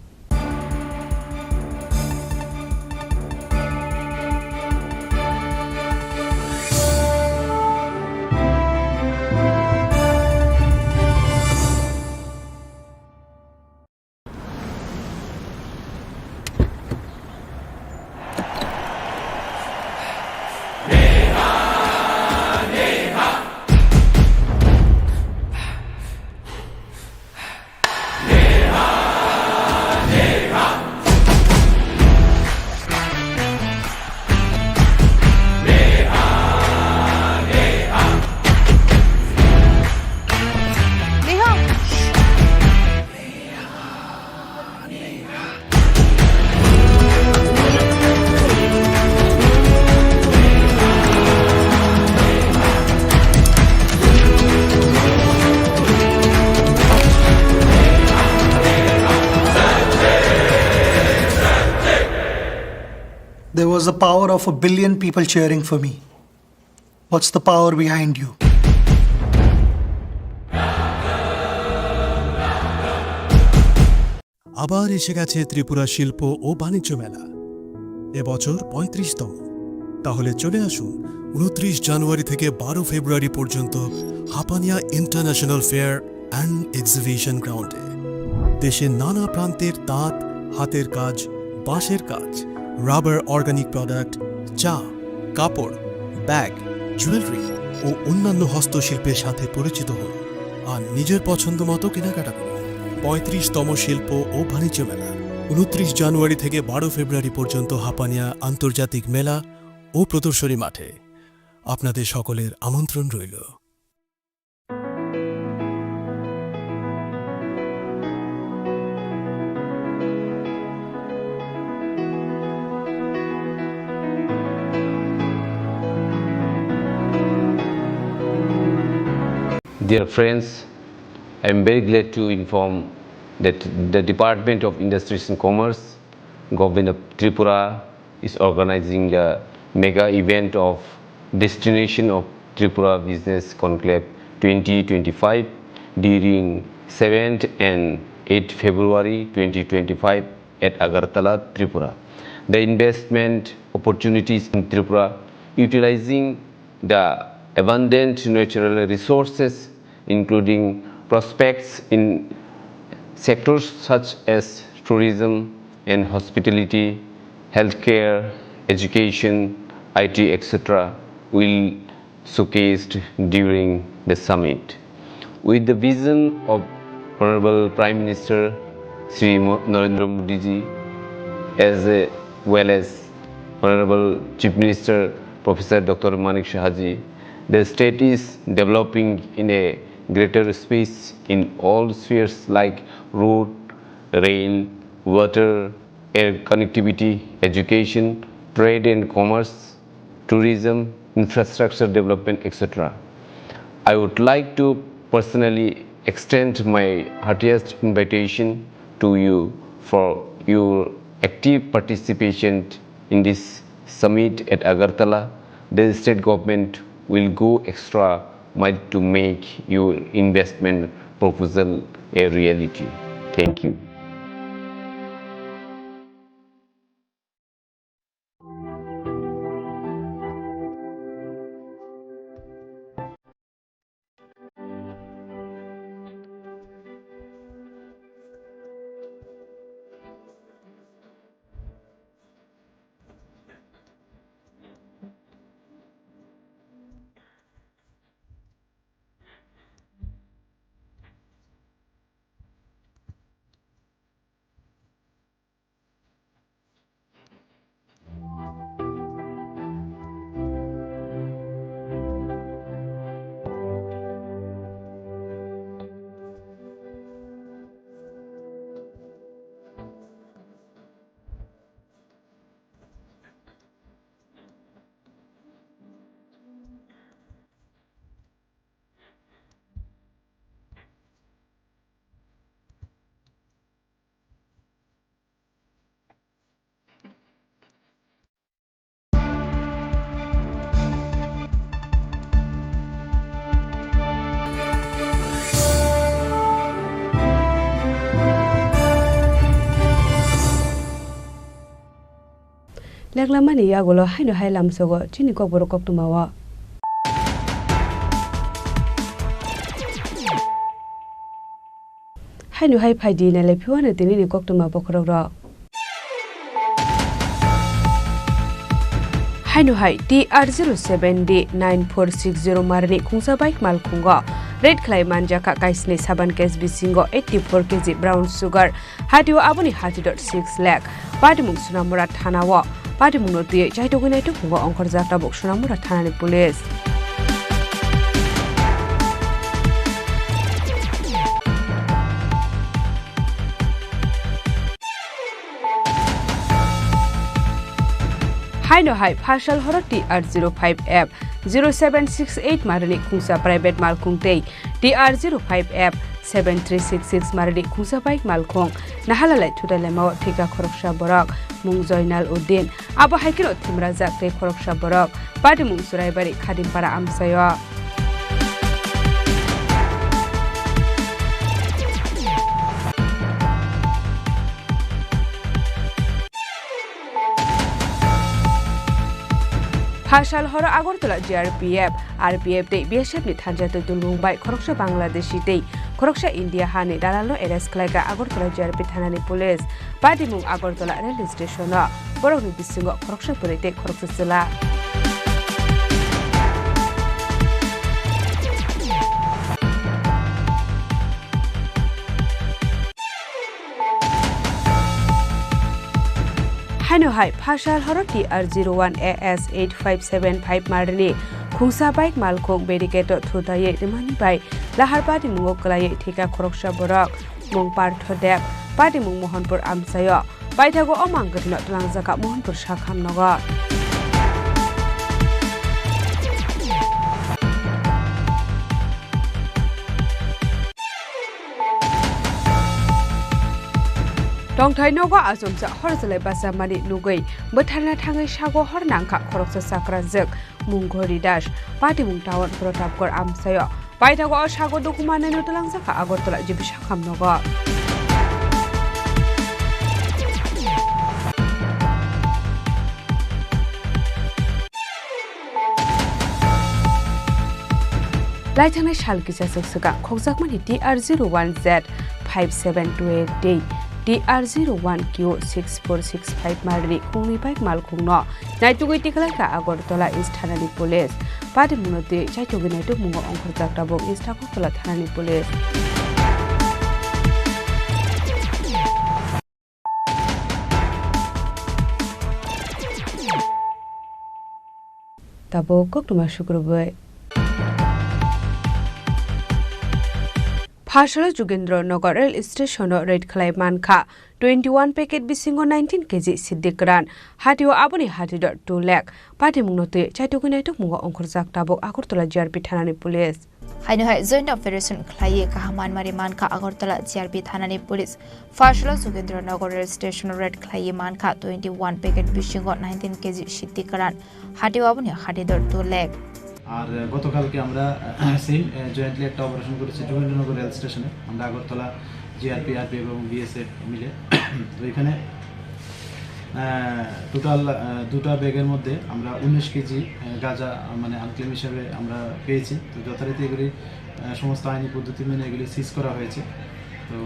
There was the power of a billion people cheering for me. What's the power behind you? আবার এসে গেছে ত্রিপুরা শিল্প ও বাণিজ্য মেলা, এবছর পঁয়ত্রিশতম। তাহলে চলে আসুন ঊনত্রিশ জানুয়ারি থেকে বারো ফেব্রুয়ারি পর্যন্ত Hapania international fair and exhibition গ্রাউন্ডে। দেশের নানা প্রান্তের তাঁত, হাতের কাজ, বাঁশের কাজ, রাবার অর্গানিক প্রোডাক্ট, চা, কাপড়, ব্যাগ, জুয়েলারি ও অন্যান্য হস্তশিল্পের সাথে পরিচিত হন আর নিজের পছন্দ মতো কেনাকাটা করুন। পঁয়ত্রিশতম শিল্প ও বাণিজ্য মেলা, ঊনত্রিশ জানুয়ারি থেকে বারো ফেব্রুয়ারি পর্যন্ত হাপানিয়া আন্তর্জাতিক মেলা ও প্রদর্শনী মাঠে। আপনাদের সকলের আমন্ত্রণ রইল। Dear friends, I am very glad to inform that the Department of Industries and Commerce, Government of Tripura, is organizing the mega event of Destination of Tripura Business Conclave twenty twenty-five during seventh and eighth February twenty twenty-five at Agartala, Tripura. The investment opportunities in Tripura, utilizing the abundant natural resources, including prospects in sectors such as tourism, and hospitality, healthcare, education, I T, et cetera will showcased during the summit. With the vision of Honorable Prime Minister Shri Mo-, Narendra Modi ji, as well as Honorable Chief Minister Professor Doctor Manik Saha ji, the state is developing in a greater space in all spheres like road, rail, water, air connectivity, education, trade and commerce, tourism, infrastructure development, et cetera. I would like to personally extend my heartiest invitation to you for your active participation in this summit at Agartala. The state government will go extra mile to make your investment proposal a reality. Thank you. Leklamani yagulo haino hai lamsogo chini kokborok koktwmao. Haino hai phaidi nailai phiwano tinini koktwma bokhorok rok. Haino hai T R zero seven D nine four six zero marini khungsa bike malkhungo raid khlai manjakha kaisni saban case bisingo eighty four K G brown sugar. Hatio aboni hati dot six lakh. Patimung Sonamura thanao. Patimungno twiwi chaitugwi naitugmungo ongkhorjak tabuk Sonamura thanani police. Haino hai phasal horo T R zero five F zero seven six eight marini khungsa private malkhung tei T R zero five F seven three six six marini khungsa bike malkhung nahalalai thutai lamao thwikha khoroksa borok mung Joinal Uddin, abo hai kheno thwimrajak tei khoroksa borok patimung Churaibari Khadimpara amchaio. Phasal horo Agartala G R P F, R P F tei B S F ni thansa twi tulbung bai khoroksa Bangladeshi tei khoroksa India hani dalalno arrest khlaikha Agartala G R P thanani police. Patimung Agartala railway station o, borokni bisingo khoroksa bwrwi tei khoroksa chwla. Haino hai phasal horo T R zero one A S eight five seven five marini khungsa bike malkhung barricade o thutaiwi rimani bai lahar patimungo kwlaiwi thwikha khoroksa borok, mung Partho Deb, patimung Mohanpur amchaio. Paithago o mang kwthwino twlangjakha Mohanpur sakham nogo. Tongthai nogo achomsa hor chwlai bachamani nugwi bwtharna thangwi sago hor nangkha khoroksa chakrajwk Mungghori Das, patimung town Pratapgarh amchaio. Paithago o sago dukhu manwino twlangjakha Agartala G B sakham nogo. Laithangnai sal kisa swk swkang khokjakmani T R zero one Z five seven two eight tei T R zero one Q six four six five marni khungni bike malkhungno naitugwi tikhlaikha Agartala East thanani police. Patimungno twi chaitugwi naitukmungo ongkhorjak tabuk East Agartala thanani police. Tabuk koktwma sukrubwi. Pharsalo Jugendra Nagar rail station-o raid khlai mankha twenty one packet bisingo nineteen K G siddi kwran. Hatio aboni hati dor two lakh. Patimungno twi chaitugwi naitukmungo ongkhorjak tabuk Agartala G R P thanani police. Haino hai joint operation khlaiwi kaham manmari mankha Agartala G R P thanani police. Pharsalo Jugendra Nagar rail station raid khlaiwi mankha twenty one packet bisingo nineteen K G siddi kwran, hatio aboni hati dor two lakh. আর, আহ, গতকালকে আমরা, আহ, সেম, আহ, জয়েন্টলি একটা অপারেশন করেছি যোগেন্দ্রনগর রেল স্টেশনে। আমরা Agartala GRP, RP এবং বিএসএফ মিলে। তো এখানে, আহ, টোটাল, আহ, দুটা ব্যাগের মধ্যে আমরা উনিশ কেজি, আহ, গাঁজা, আহ, মানে আনক্লেম হিসাবে আমরা পেয়েছি। তো যথারীতি এগুলি, আহ, সমস্ত আইনি পদ্ধতি মেনে এগুলি সিজ করা হয়েছে। তো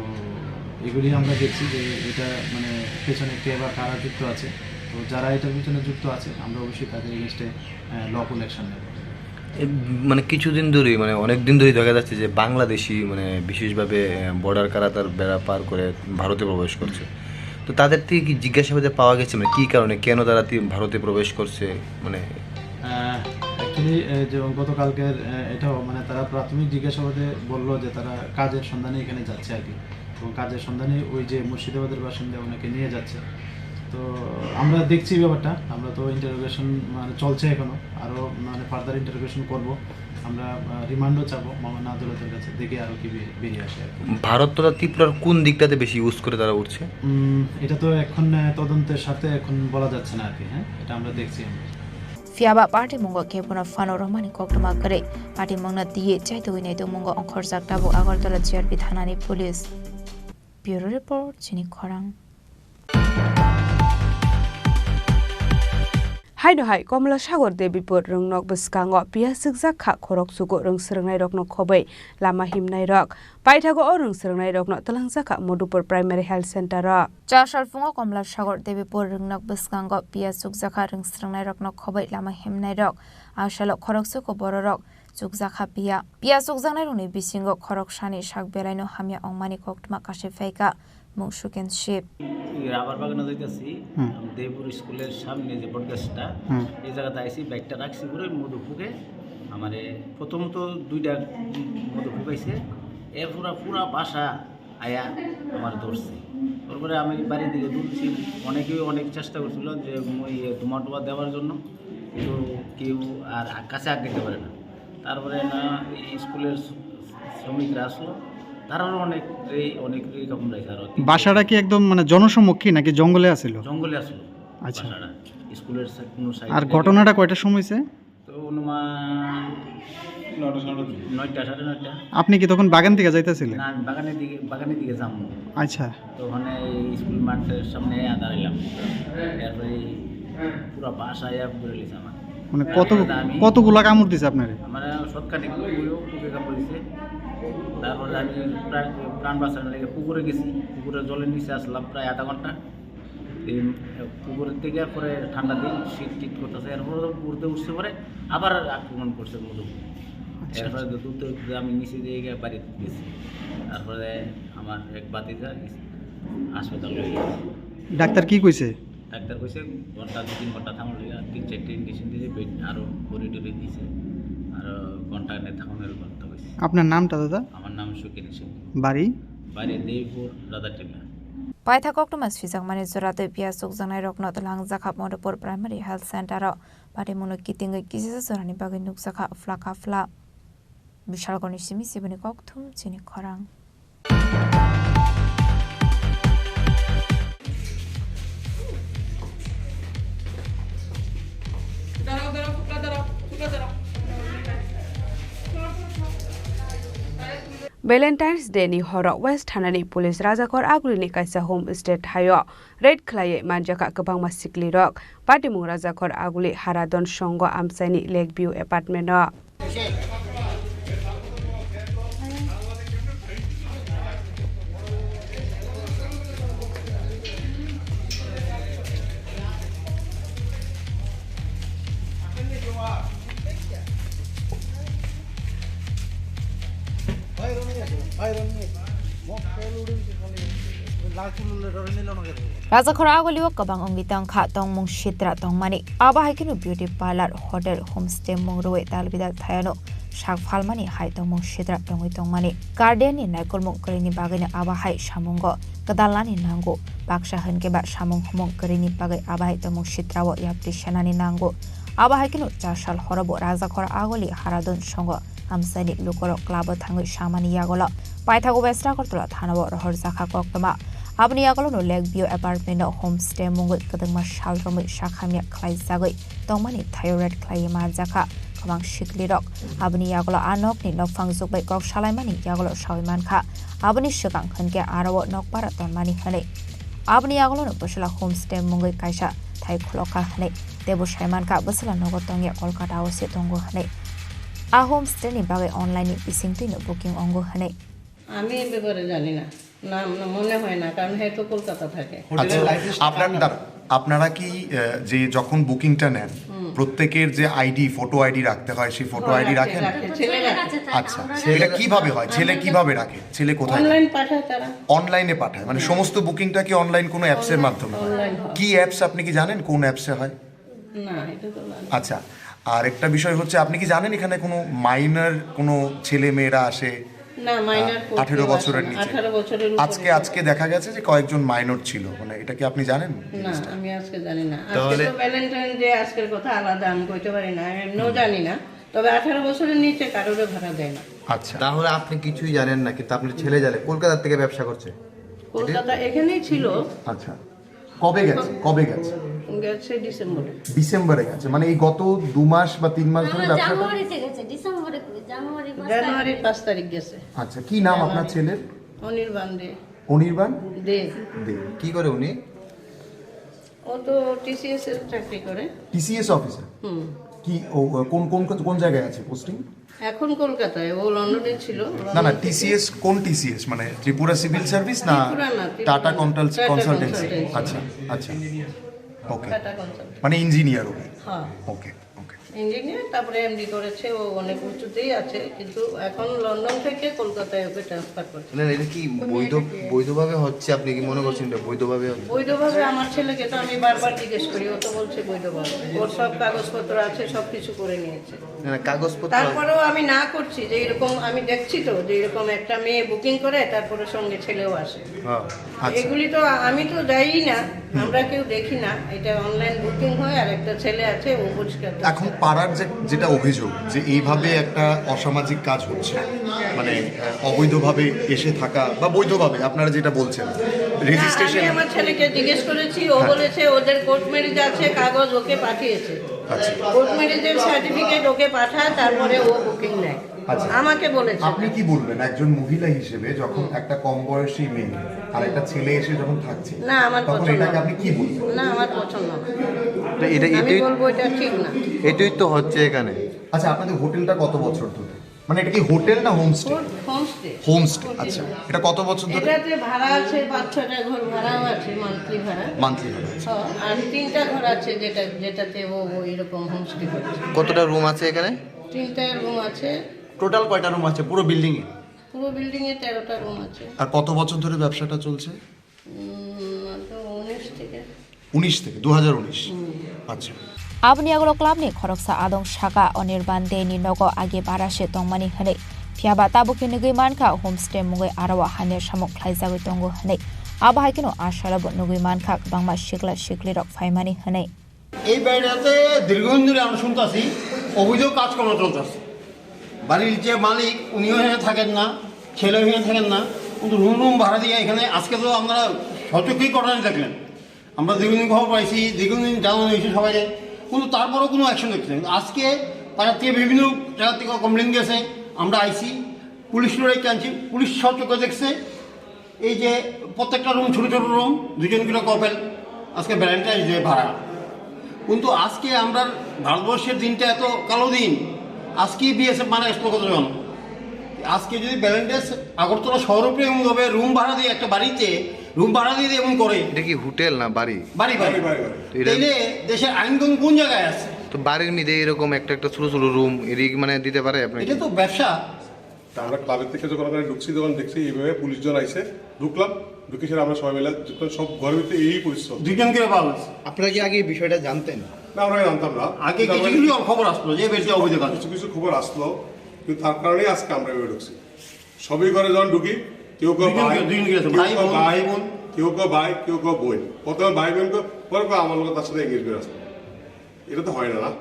এগুলি আমরা দেখছি যে এটা মানে পেছনে কে বা কারা যুক্ত আছে। তো যারা এটার পিছনে যুক্ত আছে আমরা অবশ্যই তাদের এগেইনস্টে, আহ, লফুল অ্যাকশন নেব। এ, মানে কিছুদিন ধরেই, মানে অনেক দিন ধরেই দেখা যাচ্ছে যে বাংলাদেশি, মানে বিশেষভাবে, আহ, বর্ডার কাটাতার বেড়া পার করে ভারতে প্রবেশ করছে। তো তাদের থেকে কি জিজ্ঞাসাবাদে পাওয়া গেছে, মানে কি কারণে, কেন তারা তি-, ভারতে প্রবেশ করছে, মানে? আহ, অ্যাকচুয়ালি, আহ, যেমন গতকালকের, আহ, এটাও, মানে তারা প্রাথমিক জিজ্ঞাসাবাদে বললো যে তারা কাজের সন্ধানে এখানে যাচ্ছে আর কি, এবং কাজের সন্ধানে ওই যে মুর্শিদাবাদের বাসিন্দা ওনাকে নিয়ে যাচ্ছে। তো আমরা দেখছি ব্যাপারটা, আমরা তো ইন্টারোগেশন মানে চলছে এখনো, আরও মানে ফার্দার ইন্টারোগেশন করব। আমরা, আহ, রিমান্ডও চাবো মহামান্য আদালতের কাছে, দেখি আরও কি বে-, বেরিয়ে আসে আর কি। ভারত তথা ত্রিপুরার কোন দিকটাতে বেশি ইউজ করে তারা উঠছে? উম, এটা তো এখন, আহ, তদন্তের সাথে এখন বলা যাচ্ছে না আর কি, হ্যাঁ, এটা আমরা দেখছি আমরা। Phiya ba party mungo khe bono phano romani koktwma kwrwi, party mungno twiwi chaitugwi naitukmungo ongkhorjak tabuk Agartala G R P thanani police. Bureau report, chini khorang. Haino hai Komla Sagar Debipur rwngnok bwskango piya chwkjak kha khorok chugo rwng swrwngnairokno khobwi lama himnairok. Paithago o rwng swrwngnairokno twlangjakha Madhupur Primary Health Center o. Chasal phungo Komla Sagar Debipur rwngnok bwskango piya chwkjakha rwng swrwngnairokno khobwi lama himnairok. A salo khorok chugo bororok chukjakha piya. Piya chukjaknairokni bisingo khoroksani sak belaino hamya wngmani koktwma kasui phaikha, mung Suken Sip. এই রাবার বাগানে যাইতেছি, হুম। আমি দেবপুর স্কুলের সামনে যে বটগাছটা, হুম। এই জায়গাতে আইছি, ব্যাগটা রাখছি পরে মধু ফুকে, আমারে প্রথমত দুইটা মধু ফুকাইছে, এ পুরা, পুরা বাসা আয়া আমার ধরছে। তারপরে আমি বাড়ির দিকে দৌড়ছি, অনেকেই অনেক চেষ্টা করছিল যে মই, এ, ধোঁয়া টোয়া দেওয়ার জন্য, কিন্তু কেউ আর কাছে আগাইতে পারে না। তারপরে না, এই স্কুলের শ্রমিকরা আসলো, তারারও অনেক, এই অনেক রকম রয়েছে আরো। বাসাটা কি একদম মানে জনসম্মুখী নাকি জঙ্গলে আছিল? জঙ্গলে আসলো আচ্ছা। বাসাটা, স্কুলের সা-, কোনো সাইডে আর ঘটনাটা কয়টার সময় হয়েছে? তো অনুমান নয়টা, সাড়ে নয়টা। আপনি কি তখন বাগান থেকে যাইতেছিলেন? না, আমি বাগানের দিকে, বাগানের দিকে যাবো। আচ্ছা। তো ওখানে এই স্কুল মাঠের সামনে দাঁড়াইলাম, এরপরে এই পুরা বাসায় ঘুরে লিছে আমার। মানে কত, তারপরে আমি কতগুলা কামড় দিছে আপনারে? আমার সৎকানি পুকুরে কামড় দিছে। তারপরে আমি প্রায় প্রাণ বাঁচানোর লেগে পুকুরে গেছি, পুকুরে জলের নিচে আসলাম প্রায় আধা ঘন্টা। এই পুকুরের থেকে পরে ঠান্ডা দিন, শীত টিত করতেছে, এরপরে তো ঘুরতে উঠছে পরে আবার আক্রমণ করছে মধু। আচ্ছা, এরপরে আচ্ছা। তো দূর থেকে আমি নিচে দিয়ে গিয়ে বাড়িতে গেছি। তারপরে আমার এক ভাতিজা হাসপাতাল হয়ে গেছে। ডাক্তার কি কইছে? ডাক্তার কইছে ঘন্টা দুই তিন ঘন্টা থামার লেগে তিন চারটে ইঞ্জেকশন দিয়েছে, বেড আরো বড়ি টড়ি দিয়েছে, আরো ঘন্টা এনে থামানোর কথা কইছে। আপনার নামটা দাদা? আমার নাম সুখেন সিং। বাড়ি? বাড়ি দেবপুর Rajatila. Paithak koktwma swijakmani jora tei piya chukjaknairokno twlangjakha Madhupur Primary Health Center o. Patimungno kitingwi kisisa jorani bagwi nukjakha phlaka phla. Bishalgorni simi siboni kokthum chini khorang. Valentine's Day ni horo West Thanani police Rajakhor Agulini kaisa homestay thaio raid khlaiwi manjakha kwbangma siklirok. Patimung Rajakhor Aguli Haradon Songo amchaini Lake View apartment o. Rajakhor agulio kwbang wngwi tongkha tongmung sitra tongmani. Abo hai kheno beauty parlour, hotel, homestay mung rwui dalbidal thayano sak phalmani hai tongmung sitra tongwi tongmani. Guardian ni naikolmung kwrwini bagwino abo hai samungo kwdalnani nango. Baksa hwnkhe ba samung humung kwrwini bagwi abo hai tongmung sitrao yapri sanani nango. Abo hai kheno chasal horobo Rajakhor aguli Haradon songo amchaini lukorok club-o thangwi samani yagulo paithago West Agartala thanao rohorjakha koktwma. Aboni yagulono Lake View apartment-o homestay mungwi kwdwngma sal romwi sakhamya khlaijagwi tongmani thaio raid khlaiwi manjakha kwbang siklirok. Aboni yagulo a nokni nokphang jukbai kok salaimani yagulo sawi mankha. Aboni swkang hwnkhe aro-o nokpara tonmani hwnwi. Aboni yagulono bwsala homestay mungwi kaisa thai khulokha hwnwi. Tei bo sai mankha bwsala nogo tongya Kolkata o se tongo hwnwi. A homestay ni bagwi online ni bisingtwi no booking ongo hwnwi. আমি এ ব্যাপারে জানি না। না, না, মনে হয় না, কারণ হে তো কলকাতা থাকে। আচ্ছা, আপনার দাঁড়া, আপনারা কি, আহ, যে যখন বুকিংটা নেন, প্রত্যেকের যে আইডি, ফটো আইডি রাখতে হয়, সেই ফটো আইডি রাখেন? রাখে, ছেলে রাখে। আচ্ছা, এটা কিভাবে হয়? ছেলে কিভাবে রাখে? ছেলে কোথায়? অনলাইন পাঠায় তারা। অনলাইনে পাঠায়, মানে সমস্ত বুকিংটা কি অনলাইন কোনো অ্যাপসের মাধ্যমে হয়? অনলাইন হয়। কি অ্যাপস, আপনি কি জানেন কোন অ্যাপসে হয়? না, এটা তো জানি না। আচ্ছা, আর একটা বিষয় হচ্ছে, আপনি কি জানেন এখানে কোনো মাইনর কোনো ছেলে মেয়েরা আসে? না, মাইনর আহ, করতে আঠারো বছরের আসে না। নিচে। আঠারো বছরের উপরে। আজকে, আজকে দেখা গেছে যে কয়েকজন মাইনর ছিল, মানে এটা কি আপনি জানেন না, জিনিসটা? আমি আজকে জানি না। আজকে তাহলে তো ভ্যালেন্টাইন ডে, আজকের কথা আলাদা, আমি কইতে পারি না, আমি এমনিও জানি না। তবে আঠারো বছরের নিচে কারোরে ভাড়া দেয় না। আচ্ছা। তাহলে আপনি কিছুই জানেন না, কিন্তু আপনার ছেলে জানে, কলকাতা থেকে ব্যবসা করছে। কলকাতা এখানেই ছিল। আচ্ছা। কবে গেছে? কবে গেছে? গেছে ডিসেম্বরে। ডিসেম্বরে গেছে, মানে এই গত দু মাস বা তিন মাস ধরে না, না, ব্যবসাটা? জানুয়ারিতে গেছে, ডিসেম্বরে কই? জানুয়ারি পাঁচ জানুয়ারির তারিখে। পাঁচ তারিখ গেছে। আচ্ছা, কি নাম আপনার জানুয়ারি। ছেলের? অনির্বাণ দে। অনির্বাণ? দে। দে। কি করে উনি? ও তো টিসিএস এর চাকরি করে। TCS officer? হুম। কি ও, কোন, কোন, কোন জায়গায় আছে পোস্টিং? এখন কলকাতায়, ও লন্ডনে ছিল। না, না, টিসিএস কোন টিসিএস? মানে ত্রিপুরা সিভিল সার্ভিস না ত্রিপুরা না, ত্রিপুরা টাটা না। কনসালস-, টাটা কনসালটেন্সি? কনসালটেন্সি। আচ্ছা, আচ্ছা। ওকে। টাটা কনসালটেন্সি। মানে ইঞ্জিনিয়ার উনি? হ্যাঁ। ওকে, ওকে। ইঞ্জিনিয়ার, তারপরে এমডি করেছে, ও অনেক উঁচুতেই আছে, কিন্তু এখন লন্ডন থেকে কলকাতায় ওকে ট্রান্সফার করছে। না, না, এটা কি বৈধ, বৈধভাবে হচ্ছে? আপনি কি মনে করছেন এটা বৈধভাবে হচ্ছে? বৈধভাবে আমার ছেলেকে তো আমি বারবার জিজ্ঞেস করি, ও তো বলছে বৈধভাবে। ওর সব কাগজপত্র আছে, সব কিছু করে নিয়েছে। না, না, কাগজপত্র তারপরেও আমি না করছি যে এরকম, আমি দেখছি তো যে এরকম একটা মেয়ে বুকিং করে, তারপরে সঙ্গে ছেলেও আসে। হ্যাঁ, আচ্ছা। এগুলি তো আমি তো যাইই না, আমরা কেউ দেখি না। এটা অনলাইন বুকিং হয়, আর একটা ছেলে আছে, ও পরিষ্কার করে। এখন পাড়ার যে, যেটা অভিযোগ যে এইভাবে একটা অসামাজিক কাজ হচ্ছে, মানে, আহ, অবৈধভাবে এসে থাকা বা বৈধভাবে আপনারা যেটা বলছেন, না, রেজিস্ট্রেশন। আমি আমার ছেলেকে জিজ্ঞেস করেছি, ও হ্যাঁ। বলেছে ওদের কোর্ট ম্যারেজ আছে, কাগজ ওকে পাঠিয়েছে। আচ্ছা। কোর্ট ম্যারেজের সার্টিফিকেট ওকে পাঠায়, তারপরে ও বুকিং নেয়। আচ্ছা। আমাকে বলেছে। আপনি কি বলবেন একজন মহিলা হিসেবে, যখন হুম। একটা কম বয়সী মেয়ে আর একটা ছেলে এসে যখন থাকছে, না, আমার তখন পছন্দ এটাকে না। আপনি কি বলবেন? না, আমার পছন্দ না। তো এটা, আমি এটাই, বলবো এটা ঠিক না। এটাই তো হচ্ছে এখানে। আচ্ছা, আপনাদের হোটেলটা কত বছর ধরে? মানে এটা কি হোটেল না homestay? Home-, homestay. Homestay, hotel আচ্ছা। না। এটা কত বছর ধরে? এটাতে ভাড়া আছে পাঁচ ছয়টা ঘর ভাড়াও আছে, মান্থলি ভাড়া। মান্থলি ভাড়া আছে। হ্যাঁ, আর তিনটা ঘর আছে যেটা, যেটাতে ও, ও এরকম হোমস্টে করছে। কতটা রুম আছে এখানে? তিনটা রুম আছে। টোটাল কয়টা রুম আছে পুরো বিল্ডিং এ? পুরো বিল্ডিং এ তেরোটা রুম আছে। আর কত বছর ধরে ব্যবসাটা চলছে? উম, তো উনিশ থেকে। উনিশ থেকে, দু হাজার উনিশ। হুম। আচ্ছা। Aboni yagulo club ni khoroksa adong saka Anirban Dey ni nogo agi bara se tongmani hwnwi. Phiya ba tabuk khe nugwi mankha homestay mungwi aro o hamya samung khlaijagwi tongo hwnwi. Abo hai kheno a salo bo nugwi mankha kwbangma sikla siklirok phaimani hwnwi. এই বাড়িটাতে দীর্ঘদিন ধরে আমরা শুনতেছি অবৈধ কাজকর্ম চলতেছে। বাড়ির যে মালিক, উনিও এখানে থাকেন না, ছেলেও এখানে থাকেন না, কিন্তু রুম রুম ভাড়া দিয়ে এখানে, আজকে তো আপনারা স্বচক্ষেই ঘটনা দেখলেন। আমরা দীর্ঘদিন খবর পাইছি, দীর্ঘদিন জানানো হয়েছে সবাইকে, কিন্তু তারপরেও কোনো অ্যাকশন দেখছে না। আজকে পাড়া থেকে বিভিন্ন জায়গা থেকে কমপ্লেন গেছে, আমরা আইছি, পুলিশ লড়াই আনছি, পুলিশ স্বচক্ষে দেখছে। এই যে প্রত্যেকটা রুম, ছোট ছোট রুম, দুজন করে কাপল, আজকে ভ্যালেন্টাইন ডে ভাড়া। কিন্তু আজকে আমরা ভারতবর্ষের দিনটা এত কালো দিন, আজকে বিএসএফ মারা গেছিল কতজন। আজকে যদি ভ্যালেন্টাইন আগরতলা শহর উপরে এমন ভাবে রুম ভাড়া দিয়ে একটা বাড়িতে রুম ভাড়া দিয়ে এমন করে, এটা কি হোটেল না বাড়ি? বাড়ি, বাড়ি। বাড়ি, বাড়ি। তো এটা তাইলে দেশের আইন কানুন কোন জায়গায় আছে? তো বাড়ির মধ্যে এরকম একটা একটা ছোট ছোট রুম এদিকে মানে দিতে পারে আপনি? এটা তো ব্যবসা। আমরা ক্লাবের থেকে যখন ওখানে ঢুকছি, তখন দেখছি এইভাবে পুলিশজন আইছে, ঢুকলাম, ঢুকে সেটা আমরা সবাই মিলে যখন সব ঘরের ভিতরে এই পরিস্থিতি। দুইজন করে পাওয়া গেছে। আপনারা কি আগে এই বিষয়টা জানতেন? না, আমরা জানতাম না। আগে কিন্তু কিছু আমরা কিছু খবর আসলো যে বেশি অবৈধ কাজ। কিছু কিছু খবর আসলো, কিন্তু তার কারণেই আজকে আমরা এভাবে ঢুকছি। সবই ঘরে যখন ঢুকি, কেউ কেউ দুইজন ভাই, করে, দুইজন করে আছে। কেউ ভাই কেউ বোন, ভাই, ভাই বোন। কেউ কেউ ভাই, কেউ কেউ বোন। প্রথমে ভাই বোন কেউ, পরে কেউ আমার লোক তার সাথে এঙ্গেজ করে আসতো। এটা তো হয় না, না?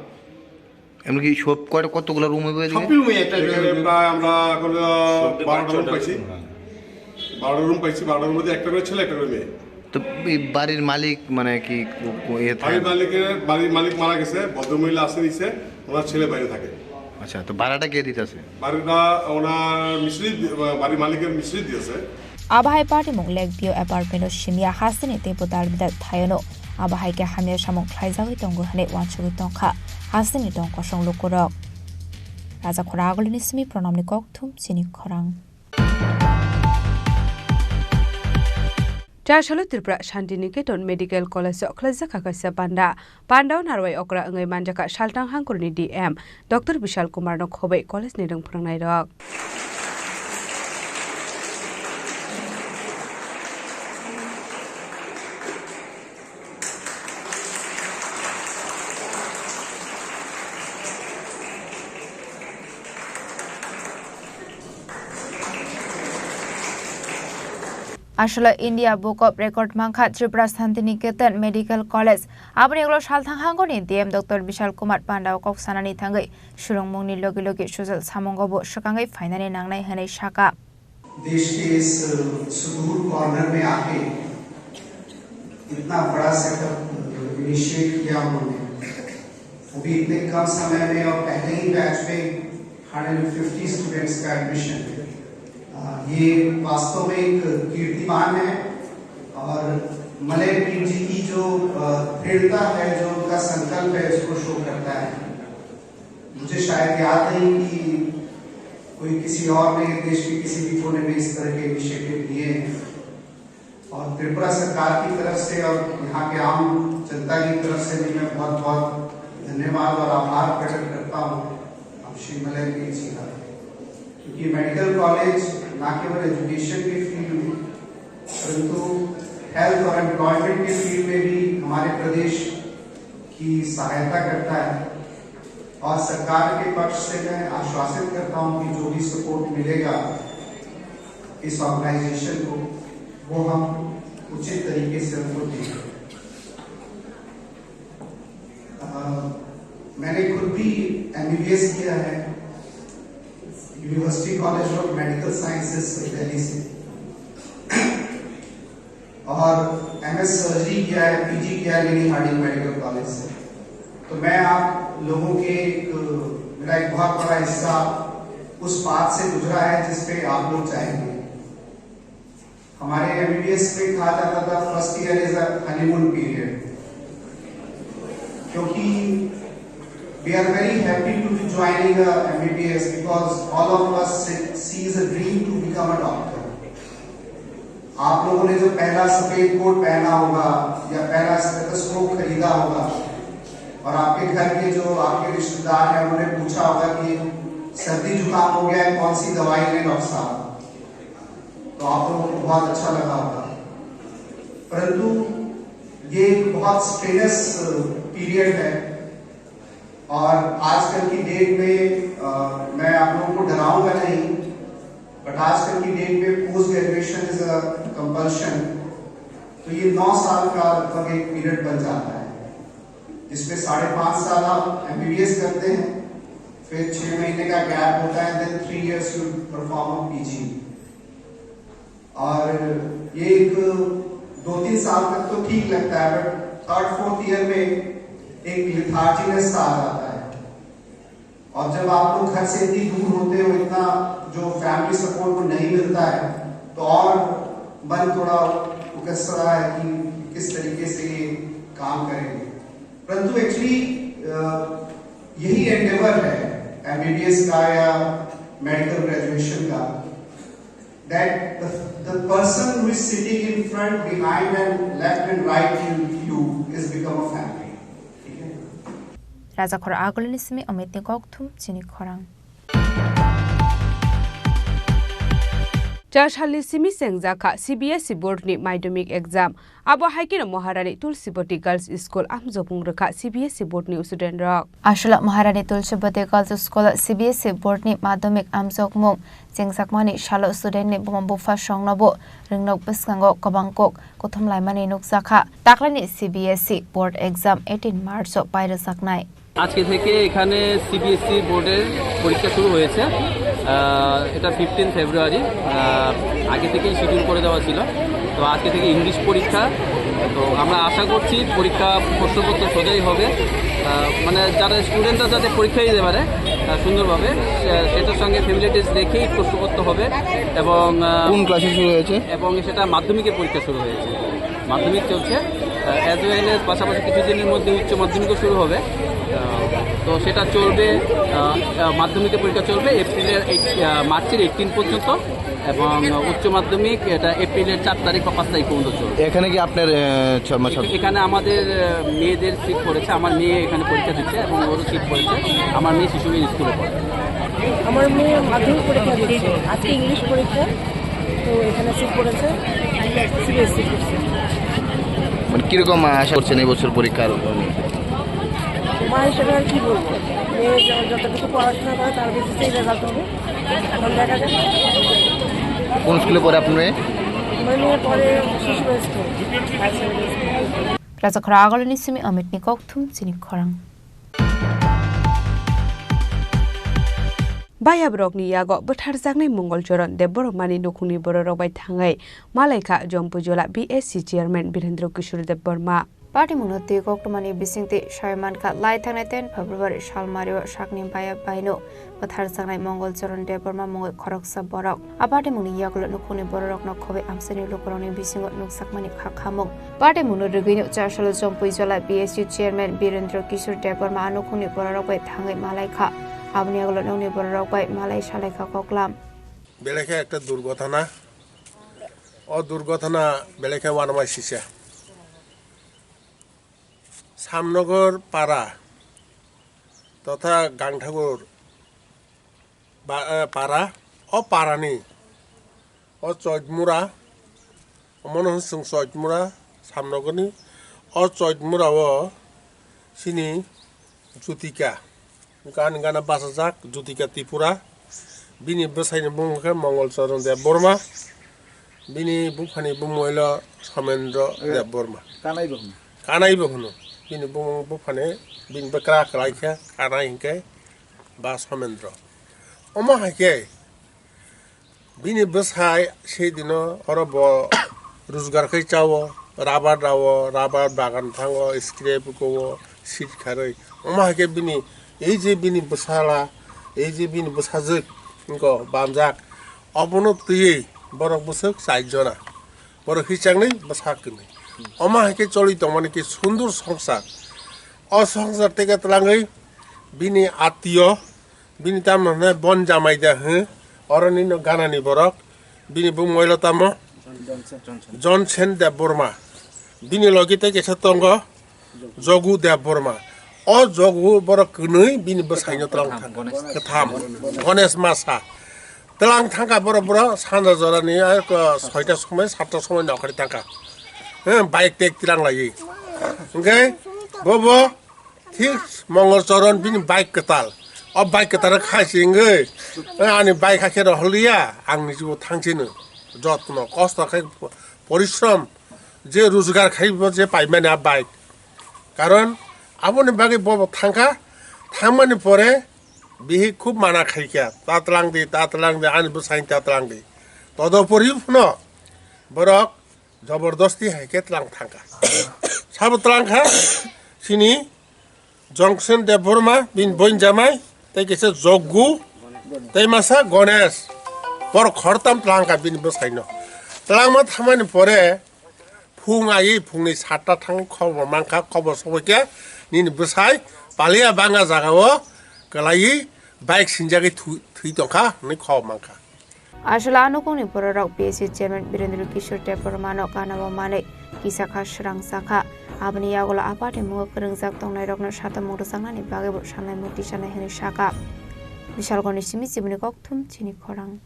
এমনকি সব কয়টা, কতগুলো রুম হইবে এদিকে? সবটি রুমে একটা একটা এখানে করে। প্রায় আমরা এখন, আহ, সবটি বারোটা রুম পাঁচটা পাইছি। হ্যাঁ। বারোটা রুম পাইছি, বারোটার মধ্যে একটা করে ছেলে, একটা করে মেয়ে। তো এই বাড়ির মালিক মানে কি কো-, কো-, ইয়ে থাকে? বাড়ির মালিকের, বাড়ির মালিক মারা গেছে, ভদ্রমহিলা আছে নিচে, ওনার ছেলে বাইরে থাকে। আচ্ছা, তো ভাড়াটা কে দিতেছে? বাড়িটা ওনার মিস্ত্রি দি-, বাড়ির মালিকের মিস্ত্রি দিয়েছে। Abahai party mung Lakeview apartment o simya hasteni tei bo dal bidal thaiono. Abahai khe hamya samung khlaijagwi tongo hwnwi uansugwi tongkha hasteni tong kosong lukurok. Rajakhora agulini simi Pranamni kokthum chini khorang. Chasalo Tripura Shanti Niketan Medical College o khlaijak kha kaisa panda. Pandao narwai okra wngwi manjakha Salthang Hangkurni D M Doctor Bishal Kumar no khobwi college ni rwng phwrwngnairok. Aswla India Book of Record mankha Tripura Santiniketan Medical College. Aboni ulo Salthang Hangkurni D M Doctor Bishal Kumar Panda o kok sanani thangwi surungmungni logi logi sujal samungo bo swkangwi phainani nangnai hwnwi sakha. देश के इस सुदूर कॉर्नर में आके इतना बड़ा setup initiate किया उन्होंने, वो भी इतने कम समय में, और पहले ही बैच में हंड्रेड फिफ्टी स्टूडेंट्स का एडमिशन। अ, ये वास्तव में एक कीर्तिमान है और मलय पीर जी की जो, अ, दृढ़ता है, जो उनका संकल्प है, उसको शो करता है। मुझे शायद याद नहीं कि कोई किसी और ने देश के किसी भी कोने में इस तरह के इनिशिएटिव लिए हैं। और त्रिपुरा सरकार की तरफ से और यहाँ के आम जनता की तरफ से भी मैं बहुत बहुत धन्यवाद और आभार प्रकट करता हूँ हम श्री मलय पीर जी का, क्योंकि मेडिकल कॉलेज ना केवल एजुकेशन के फील्ड में परंतु हेल्थ और एम्प्लॉयमेंट के फील्ड में भी हमारे प्रदेश की सहायता करता है। और सरकार के पक्ष से मैं आश्वासित करता हूं कि जो भी सपोर्ट मिलेगा इस ऑर्गेनाइजेशन को, वो हम उचित तरीके से उनको देंगे। अ, मैंने खुद भी एमबीबीएस किया है university college of medical sciences Delhi से। और एमएस सर्जरी किया है, पीजी किया है लेडी हार्डिंग मेडिकल कॉलेज से। तो मैं आप लोगों के एक, मेरा एक बहुत बड़ा हिस्सा उस पाथ से गुजरा है जिस पे आप लोग जाएंगे। हमारे एमबीबीएस में कहा जाता था, first year is a honeymoon period, क्योंकि we are very happy to be joining a MBBS because all of us sees a dream to become a doctor। आप लोगों ने जो पहला सफेद कोट पहना होगा या पहला स्टेथोस्कोप खरीदा होगा और आपके घर के जो आपके रिश्तेदार हैं उन्होंने पूछा होगा कि सर्दी जुकाम हो गया है, कौन सी दवाई लें डॉक्टर साहब, तो आप लोगों को बहुत अच्छा लगा होगा। परंतु ये एक बहुत स्ट्रेनस पीरियड है और आजकल की डेट में, अ, मैं आप लोगों को डराऊंगा नहीं, बट आजकल की डेट में post graduation is a compulsion. तो ये नौ साल का लगभग एक पीरियड बन जाता है, जिसमें साढ़े पाँच साल आप एमबीबीएस करते हैं, फिर छः महीने का गैप होता है, then three years you perform a PG. और ये एक दो तीन साल तक तो ठीक लगता है, बट थर्ड फोर्थ ईयर में एक लिथार्जीनेस सा आ जाता है। और जब आप लोग घर से इतनी दूर होते हो, इतना जो फैमिली सपोर्ट वो नहीं मिलता है, तो और मन थोड़ा उकसता है कि किस तरीके से ये काम करेंगे। परंतु एक्चुअली यही एंडेवर है एमबीबीएस का या मेडिकल ग्रेजुएशन का, that the, the person who is sitting in front, behind and left and right you, you is become a family. ठीक है? Rajakhor agulini simi Amit ni kokthum chini khorang. Char salni simi chengjak kha C B S E board ni madhyamik exam. Abo hai kheno Maharani Tulsibati Girls School amjokmung rwkha C B S E board ni student rok. Aswla Maharani Tulsibati Girls School C B S E board ni madhyamik amjokmung chengjakmani salo student ni buma bupha songno bo ringnok bwskango kwbang kok kuthum laimani nukjakha. Taklani C B S E board exam eighteen March o pairwjaknai. আজকে থেকে এখানে সিবিএসই বোর্ডের পরীক্ষা শুরু হয়েছে। আহ, এটা ফিফটিন ফেব্রুয়ারি। আহ, আগে থেকেই শিডিউল করে দেওয়া ছিল। তো আজকে থেকে ইংলিশ পরীক্ষা। তো আমরা আশা করছি পরীক্ষা প্রশ্নপত্র সোজাই হবে। আহ, মানে যারা স্টুডেন্টরা যাতে পরীক্ষা দিতে পারে, আহ, সুন্দরভাবে, সে-, সেটার সঙ্গে ফেমিলিয়ারিটিস দেখেই প্রশ্নপত্র হবে। এবং, আহ, কোন ক্লাসে শুরু হয়েছে? এবং সেটা মাধ্যমিকের পরীক্ষা শুরু হয়েছে। মাধ্যমিক চলছে, অ্যাজ ওয়েল এজ পাশাপাশি কিছুদিনের মধ্যে উচ্চ মাধ্যমিকও শুরু হবে। আহ, তো সেটা চলবে, আহ, আহ, মাধ্যমিকের পরীক্ষা চলবে এপ্রিলের এইট-, আহ, মার্চের এইটিন পর্যন্ত এবং উচ্চ মাধ্যমিক এটা এপ্রিলের চার তারিখ বা পাঁচ তারিখ পর্যন্ত চলবে। এখানে কি আপনার, আহ, ছ-, মা-, ছ-, এখ-, এখানে আমাদের, আহ, মেয়েদের সিট পড়েছে, আমার মেয়ে এখানে পরীক্ষা দিচ্ছে এবং ওরও সিট পড়েছে, আমার মেয়ে শিশু বিহার স্কুলে পড়ে। আমার মেয়ে মাধ্যমিক পরীক্ষা দিচ্ছে, আজকে ইংলিশ পরীক্ষা। তো এখানে সিট পড়েছে, সিবিএসই পড়ছে। মানে, কিরকম আশা করছেন এই বছর পরীক্ষার? মা হিসেবে আর কি বলবো, মেয়ে য-, যতটুকু পড়াশোনা করে তার ভিত্তিতেই রেজাল্ট হবে। এখন দেখা যাক। কোন স্কুলে পড়ে আপনার মেয়ে? আমার মেয়ে পড়ে শিশু school, high secondary school. Rajakhara Agolani simi Amit ni kokthum chini khorang. Bayabrokni yago bwtharjaknai Mongol Choron Debbarmani nukhungni bororok bai thangwi malaikha Jompuijola B S C chairman Birendra Kishore Debbarma. Patimungno twi koktwmani bisingtwi saimankha, lai thangnai ten February salmario sakni bayap baino bwtharjaknai Mongol Choron Debbarma mungwi khoroksa borok. A patimungni yagulo nukhungni bororokno khobwi amchaini lukurokni bisingo nukjakmani kha khamung. Patimungno rwgwino chasalo Jompuijola B S U chairman Birendra Kishore Debbarma a nukhungni bororok bai thangwi malaikha. Aboni yagulo nokni bororok bai malai salaikha koklam. Belai khe ekta durghotona. O durghotona belai khe uanama sisa. Samnogor para totha Gangthakur ba-, eh, para, o parani, o Choitmura, omono hwn chwng Choitmura, Samnogorni, o Choitmura o chini Jutika, gana gana bachajak Jutika Tripura, bini bwsaini bumung khe Mongol Choron Debbarma, bini buphani bumung oilo Somendro Debbarma. Kanai bo hwno. Kanai bo hwno. Bini bumung buphani, bini bwkra kwlai khe Kanai hinkhe ba Somendro. Omo hai khe bini bwsai sedino oro bo rojgar khai chao, rabar rao, rabar bagan thango, scrap ko, sit kharwi. Omo hai khe bini ei je bini bwsala, ei je bini bwsajwk wngko bamjak, obono twiwi borok bwswk char jona. Borok hisaknwi bwsak kwnwi. Omo hai khe choli tongmani khe sundur songsar. O songsar teke twlangwi bini atiyo, bini tamno hwnwi bon jamai da hwn, oroni no ganani borok, bini bumung oilo tamo Johnson Debbarma. Bini logi tei kisa tongo Jogu Debbarma. O Jogu borok kwnwi bini bwsaino twlang thangkha. Kwtham. Ganesh Masa. Twlang thangkha borok, borok sanja jorani, ah, ko soita somoi, satta somoi nokhorwi thangkha. He, bike tek twlang laiwi. Hwnkhe bobo thik Mongol Choron bini bike kwtal. O bike kwtal khaisi hwnkhe, eh, ani bike hakhe rohorliya, ang niji bo thangchino. Jotno, kosto khai porishrom. Je rojgar khaibo je paimani a bike. Karon aboni bagwi bobo thangkha, thangmani pore bihi khub mana khaikha, ta twlang di, ta twlang di, ani bwsaini ta twlang di. Todopori phano borok jobordosti hai khe twlang thangkha. Sabo twlang kha, sini Johnson Debbarma, bini boin jamai, tei kisa Joggu, tei masa Ganesh. Borok khortam twlang kha bini bwsaino. Twlangma thangmani pore phung ai phungni satta thang khobor mankha, khobor soboikha nini bwsai paliya banga jagao kwlaiwi bike sinjagwi thu-, thwi tongkha hwnwi khobor mankha. Aswla a nukhungni bororok B S U chairman Birendra Kishore Debbarmano kanao manwi kisa kha swrangjakha. Aboni yagulo a patimungno kwrwngjak tongnairokno satamung rwjaknani bagwibo sanlaimung tisanai hwnwi sakha. Bishalgorni simi chibuni kokthum chini khorang.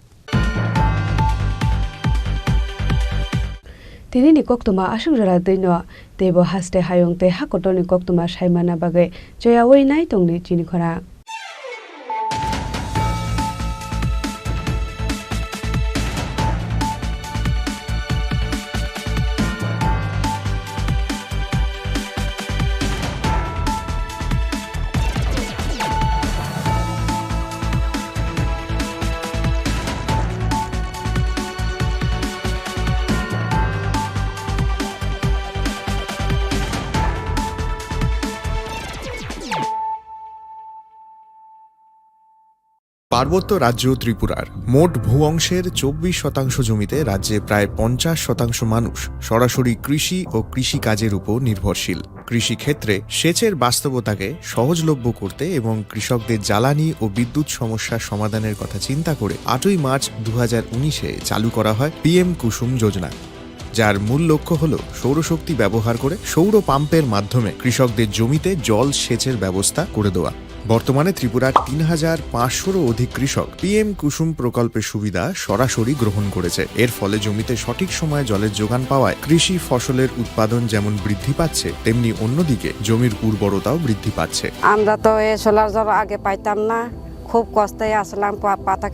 Tinini koktwma aswk jora twino teibo haste hayung tei ha kotorni koktwma saimana bagwi choyawi nai tongdi chini khorang. পার্বত্য রাজ্য ত্রিপুরার মোট ভূ অংশের চব্বিশ শতাংশ জমিতে রাজ্যে প্রায় পঞ্চাশ শতাংশ মানুষ সরাসরি কৃষি ও কৃষিকাজের উপর নির্ভরশীল। কৃষিক্ষেত্রে সেচের বাস্তবতাকে সহজলভ্য করতে এবং কৃষকদের জ্বালানি ও বিদ্যুৎ সমস্যা সমাধানের কথা চিন্তা করে আটই মার্চ দু হাজার উনিশে চালু করা হয় পিএম কুসুম যোজনা, যার মূল লক্ষ্য হল সৌরশক্তি ব্যবহার করে সৌর পাম্পের মাধ্যমে কৃষকদের জমিতে জল সেচের ব্যবস্থা করে দেওয়া। বর্তমানে ত্রিপুরার তিন হাজার পাঁচশোরও অধিক কৃষক পিএম কুসুম প্রকল্পের সুবিধা সরাসরি গ্রহণ করেছে। এর ফলে জমিতে সঠিক সময়ে জলের যোগান পাওয়ায় কৃষি ফসলের উৎপাদন যেমন বৃদ্ধি পাচ্ছে, তেমনি অন্যদিকে জমির উর্বরতাও বৃদ্ধি পাচ্ছে। আমরা তো এই সোলার জল আগে পাইতাম না, খুব কষ্টে আসলাম, পা-, পাতা খেতে